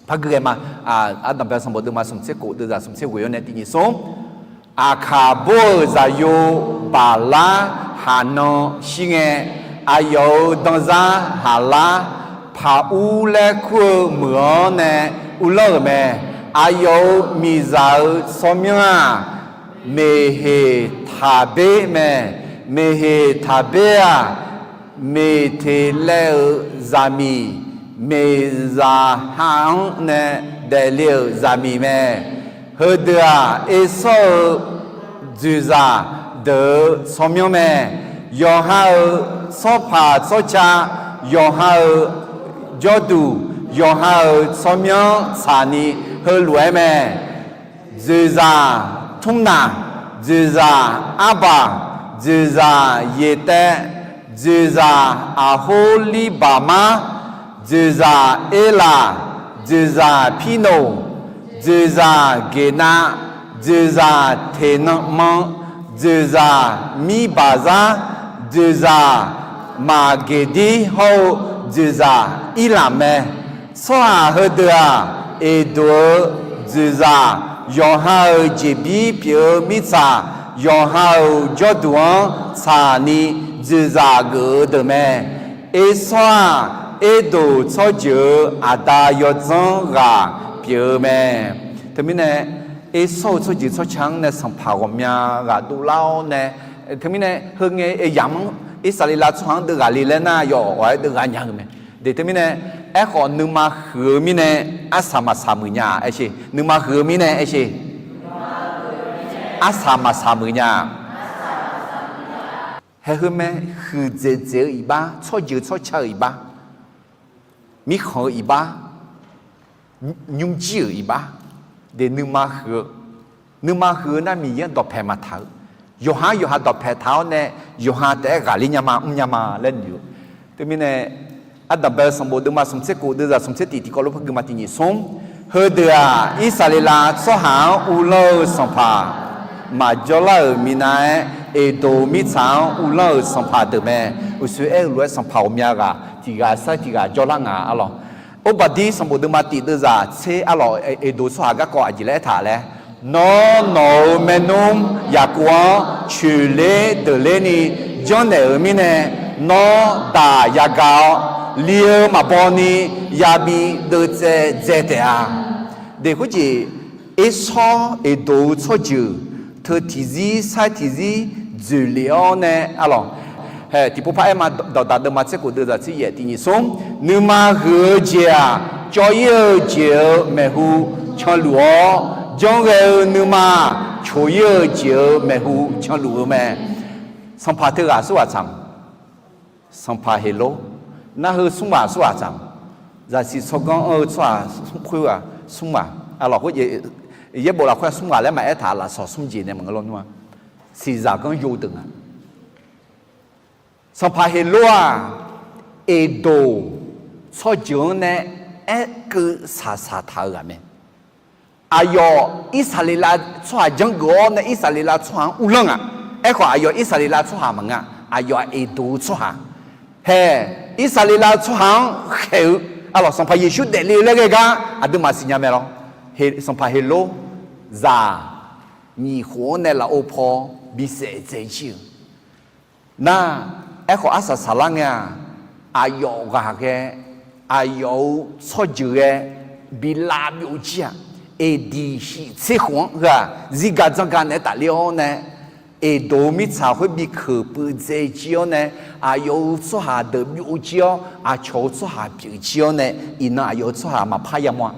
Par gui ghae ma. Ardanqbae sanqbof deuvma smq tser khof deuvzaq smq tser ghoeq-awr nae tiq nyiq smr, Aqkaqbor-euq zaqyo Baqlar Haqnan shir ngae, aqyawf-euq danzar Haqlar Paqur laer kur-eu meuq-anr nae uvlanr-euq mae. Aqyawf-euq miqzaq-euq tsawrmyanr-aq, Meqheqtaqber mae. Meqheqtaqber-aq, Meqteqlaev-euq zaqmiq Meqzaqha-anr nae daefle-euq zaqmiq mae. Heudeuq-aq, Ersawr-euq dzoeqzaq deuq-euq tsawrmyanr mae. Yawqha-euq tsawrpaq tsawrca, yawqha-euq jawrduq, yawqha-euq tsawrmyanr tsaqni heulof-aer mae. Dzoeqzaq Tmrnaq, dzoeqzaq Arbaq, dzoeqzaq Yeqtaev, dzoeqzaq Aqhorlirbaqmar, dzoeqzaq Erlaq, dzoeqzaq Pirnoq, dzoeqzaq Geqnav, dzoeqzaq Teqnanqmanr, dzoeqzaq Mirbaqzar, dzoeqzaq Maqgeqdir hawr-eu dzoeqzaq Irlaq mae. Tsawrhaq heudeuq-aq, Eqdoq-eu dzoeqzaq, yawqha-euq jeqbir pyeuf-eu mirtsaq, yawqha-euq jawrduq-anr tsaqni dzoeqzaq geuf-eu deuq mae. Ersawr-aq, Erdoq tsawrjeuq-euq aqda yawdzanr ghaq pyeuf-eu mae. Teumirnae, Ersawr-eu tsawrjeuq tsawrca-anr nae sanqpaq ghawqmya ghaq dovlar-awr nae, teumirnae heu ngae, yamq-anr Irsaqleqlav tsawrhaq-anr deuv ghaq le laer nar, yawf-awq-aer deuv ghaq nya-eu mae. Deuq teumirnae, aerkhawf nuima huiq-eu mirnae arsaq maqsaq muiq nya-a aer sher. Nuima huiq-eu mirnae aer sher. Arsaq maqsaq muiq nya-a. Haeq heu mae, huiqdzaeq dzaeq-eu iqbax, tsawrjeuq tsawrca-euq iqbax, mirkhanq-eu iqbax, nymrjir-euq iqbax, deuq nuima huiq-eu, nuima huiq-eu nar Miqyaer-anr dawqpaeq maqtaq-eu, yawqha-anr yawqha dawqpaeq taq-awr nae, yawqha taef-aer ghaqler nya ma, mr nya ma laer noeq-eu. Teumirnae, ardanqbae-eu sanqbof deuvma smq tser kof deuvzaq smq tser tiq tiqkawv lof par guima tiq nyiq smr, heudeuq-aq Irsaqleqlav tsawrhaq-anr uvlanr-eu sanqpaq, maqjawrlar-euq minav-aer Eqdoq mirtsaq-anr uvlanr-euq sanqpaq deuq mae. Uqshoe aer-eu lof-aer sanqpaq ghawqmya ghaq tiq ghaq sar tiq ghaq jawrlar nga arlawq. Orbaqdir sanqbof deuvma tiq deuvzaq tser arlawq, Eqdoq tsawrhaq garkawv aqjeq laer aertaq laer, nawr nawq-euq maernmr Yaqkov-anr coeqler deuqlerni janrnaeq-euq mirnae, nawr daq yagaq-awr, li-eu maqbaw ni yabi deuvtsaev dzae taef-a. Deuq khoerjeq, Ersawr Eqdoq-eu tsawrjeuq teu tiqzir sar tiqzir dzoeqlef-awr nae arlawq. Hae tiqpov par aer ma, dawqdaq deuvma tser kof deuvzaq tser yaef tiq nyiq smr, nuima huiq-eu jeq-aq, cawv-ir-eu jeq-euq maeqhu canluf-awr, janrghae-eu nuima coq-ir-eu jeq-euq maeqhu canluf-eu mae. Sanqpaq teughaq aqsurghaq tsaq, sanqpaq Heqlor, nar heu smr ghaq aqsurghaq tsaq, zaqsiq tsawrganr anr-eu tsawrhaq smr khoerghaq smr ghaq, arlawq khoer, yaerbof lafkhoer smr ghaq laer maqaer taq, lafsawq smr jeq nae maqngeur lawr nmr-a, siqzaq ganr yov deuq nga. Sanqpaq Heqlor-aq, Eqdoq tsawrjeuq-anr nae aerkeuv saqsaq taq-eu ghaq mae. Aqyawf Irsaqleqlav tsawrhaq janrgeuf-awr nae Irsaqleqlav tsawrhaq-anr uvlanr nga. Aerkhawf aqyawf Irsaqleqlav tsawrhaq maqnga, aqyawf-aq Eqdoq-eu tsawrhaq. Hae, Irsaqleqlav tsawrhaq-anr khaeq-eu, arlawq Sanqpaq Yeqsur daefle-eu laer ghae gar aqduimaf siqnya mae lawr. Sanqpaq Heqlor zaq nyiq khof-anr nae lafov paw bisaef dzae jir-eu nar, aerkhawf arsaq saqlar ngae-aq, aqyawf ghaq ghae, aqyawf-euq tsawrjeuq ghae, bi lav byov jir-aq, Eqdiq shiq tser khof-anr heu-aq zirga dzanrga naeq-aer tafler-awr nae, Eqdoq-eu mirtsaq khoer bi keuq puiv dzae jir-awr nae, aqyawf-euq tsawrhaq deuq byov jir-awr, aqcawq-euq tsawrhaq pyeuf jir-awr nae, iqnan aqyawf-euq tsawrhaq maqpar yamawr-a.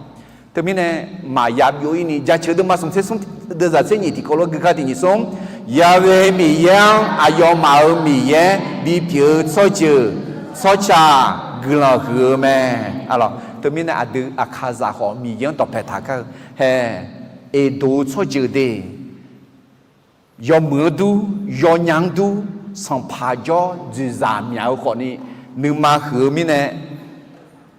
Teumirnae, maqya byov-ir ni Jaceuq deuvma smq tser smr deuvzaq tser nyiq tiqkawv lof guikar tiq nyiq smr, Yahweh Miqyaer-anr aqyawfmaf-euq Miqyaer bipyeuf-eu tsawrjeuq tsawrca guiqlanq huiq-eu mae. Arlawq teumirnae aqdui aqkaqzaq khawf Miqyaer-anr dawqpaeq taq kar-eu hae, Eqdoq-eu tsawrjeuq de yawmuiq-anr dur, yawnya-anr dur, sanqpaq jawr dzoeqzaq myaq-eu khawfni nuima huiq-eu mirnae,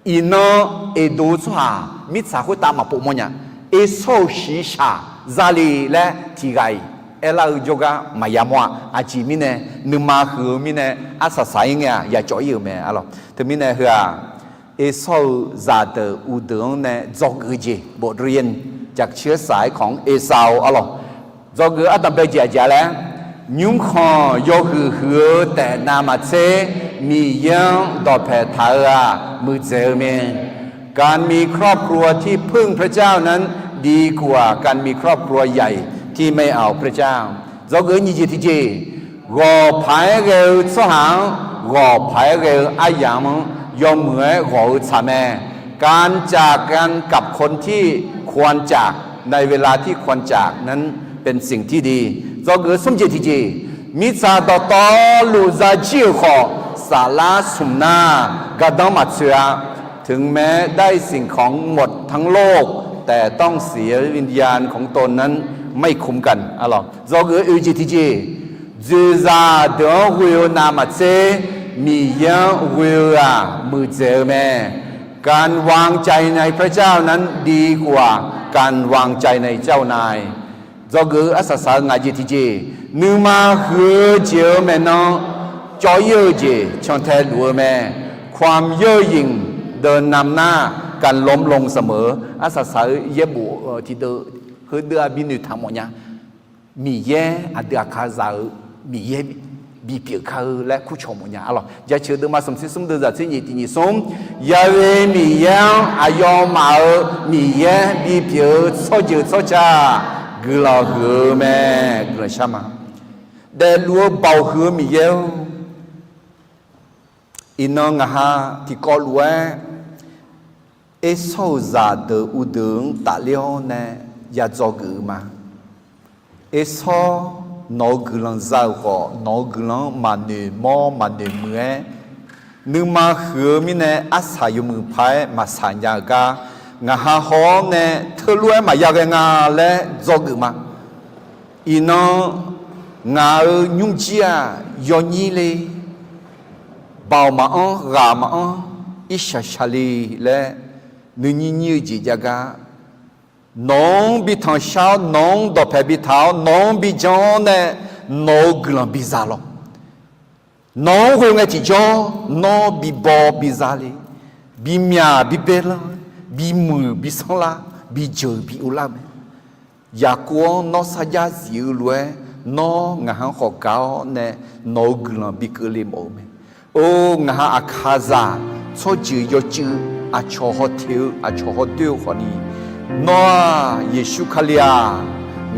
iqnan Eqdoq-eu tsawrhaq mirtsaq khoertav maqpov mawrnya. Ersawr-euq shiqshaq zale laer tiqghaq-iq aerlar-eu jawrgar maqya mawr-a. Aqjeq mirnae, nuima huiq-eu mirnae, arsaq saq-ir ngae-aq yacawv-ir-euq mae arlawq. Teumirnae heu-aq, Ersawr-eu zaqdeuq uqdeuq-anr nae dzawgeuf-eu jeq, บทเรียนจากเชื้อสายของเอซาว arlawq. Dzawgeuf ardanqbae jeq aqjeq-a laer, nymrkhanq yawhuiq huiq-eu taef navmaqtser, Miqyaer-anr dawqpaeq taq-eu-aq muiqdzaeq-eu mae. การมีครอบครัวที่พึ่งพระเจ้านั้นดีกว่าการมีครอบครัวใหญ่ที่ไม่เอาพระเจ้า Dzawgeuf nyiq jeq tiqjeq, ghawq paq-aer ghae-eu tsawrhaq-anr, ghawq paq-aer ghae-eu aryamq-anr yawmuiq-aer ghawq-eu tsaq mae. การจากกันกับคนที่ควรจากในเวลาที่ควรจากนั้นเป็นสิ่งที่ดี Dzawgeuf smr jeq tiqjeq, mirtsaq dawqtawvluf zajir-euq khawf, saflar smq nar gardanr maqtsoeq-a. ถึงแม้ได้สิ่งของหมดทั้งโลกแต่ต้องเสียวิญญาณของตนนั้นไม่คุ้มกัน Dzawgeuf oeq jeq tiqjeq, dzoeqzaq deuq-anr ghoe-eu navmaqtser, Miqyaer-anr ghoe-eu-aq muiqdzaeq-eu mae. การวางใจในพระเจ้านั้นดีกว่าการวางใจในเจ้านาย Dzawgeuf-eu arsaq saq-eu ngaq jeq tiqjeq, nuima huiq-eu jeq-euq maeqnan cawv-ir-eu jeq cantae luf-eu mae. ความเย่อหยิ่งเดินนำหน้าการล้มลงเสมอ Arsaq saq-eu yaerbof tiqdeuv heudeuv-aq bi noeqtaq mawfnya. Miqyaer aqdui aqkaqzaq-eu Miqyaer bipyeuf kar-eu laer kurcawq mawfnya. Arlawq, jaceuq deuvma smq tser smr deuv zaq tser nyiq tiq nyiq smr, Yaqve Miqyaer-anr aqyawfmaf-euq Miqyaer bipyeuf-eu tsawrjeuq tsawrca guiqlanq huiq-eu mae. Guiqlanq shar ma. Daefluf-eu baoq huiq-eu Miqyaer-or, iqnan ngaq ha tiqkawv lof-aer Ersawr-euq zaqdeuq uvdeuq-anr tafler-awr nae ya dzawgeuf-eu ma. Ersawr, nawq-euq guiqlanq za-euq khawf, nawq-euq guiqlanq-anr maqnoeq mawr maqnoeq muiq-aer, nuima huiq-eu mirnae arsaq yawmuiq paq-aer maqsaq nya-eu gar, ngaq ha haw-awr nae teulof-aer maqya ghae nga laer dzawgeuf ma. Iqnan ngaq-euq nymrjir-aq yawnyir le, baoq maqanr ghaq maqanr irshaq shaqle laer nuinyir nyir-eu jeq jav gar, nawq-anr bi tanqshar-awr, nawq-anr dawqpaeq bi taq-awr, nawq-anr bi jan-awr nae nawq-euq guiqlanq biza lawq. Nawq-anr ghoe ngae tiqjawr, nawr bibaw biza le, bimyaq bibaelanr, bimuiq bisanrlar, bijeuq bi uvlar mae. Yaqkov-anr nawr sarjax zif-eu lof-aer, nawr ngaq-anr khawf gaq-awr nae nawq-euq guiqlanq bi keuvle mawf-eu mae. Or, ngaq ha aqkaqzaq tsawrjeuq yawcuiv aqcawq haw teq-eu aqcawq haw doer-eu khawfni, nawr-aq Yeqsur Kali-aq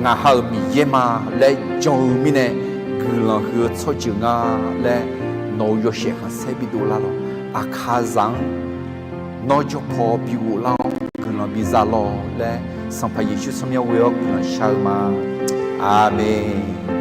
ngaq ha-euq Miqyaer ma laer jan-eu mirnae guiqlanq huiq-eu tsawrjeuq nga laer nawq-euq yawshaef khanqsaer bi dovlar lawq. Aqkaqzaq-anr nawr jawr paw bi ghoflar-awr guiqlanq biza lawq laer Sanqpaq Yeqsur tsawrmyanr ghoe-awr guiqlanq shar-eu ma. Aqmeq.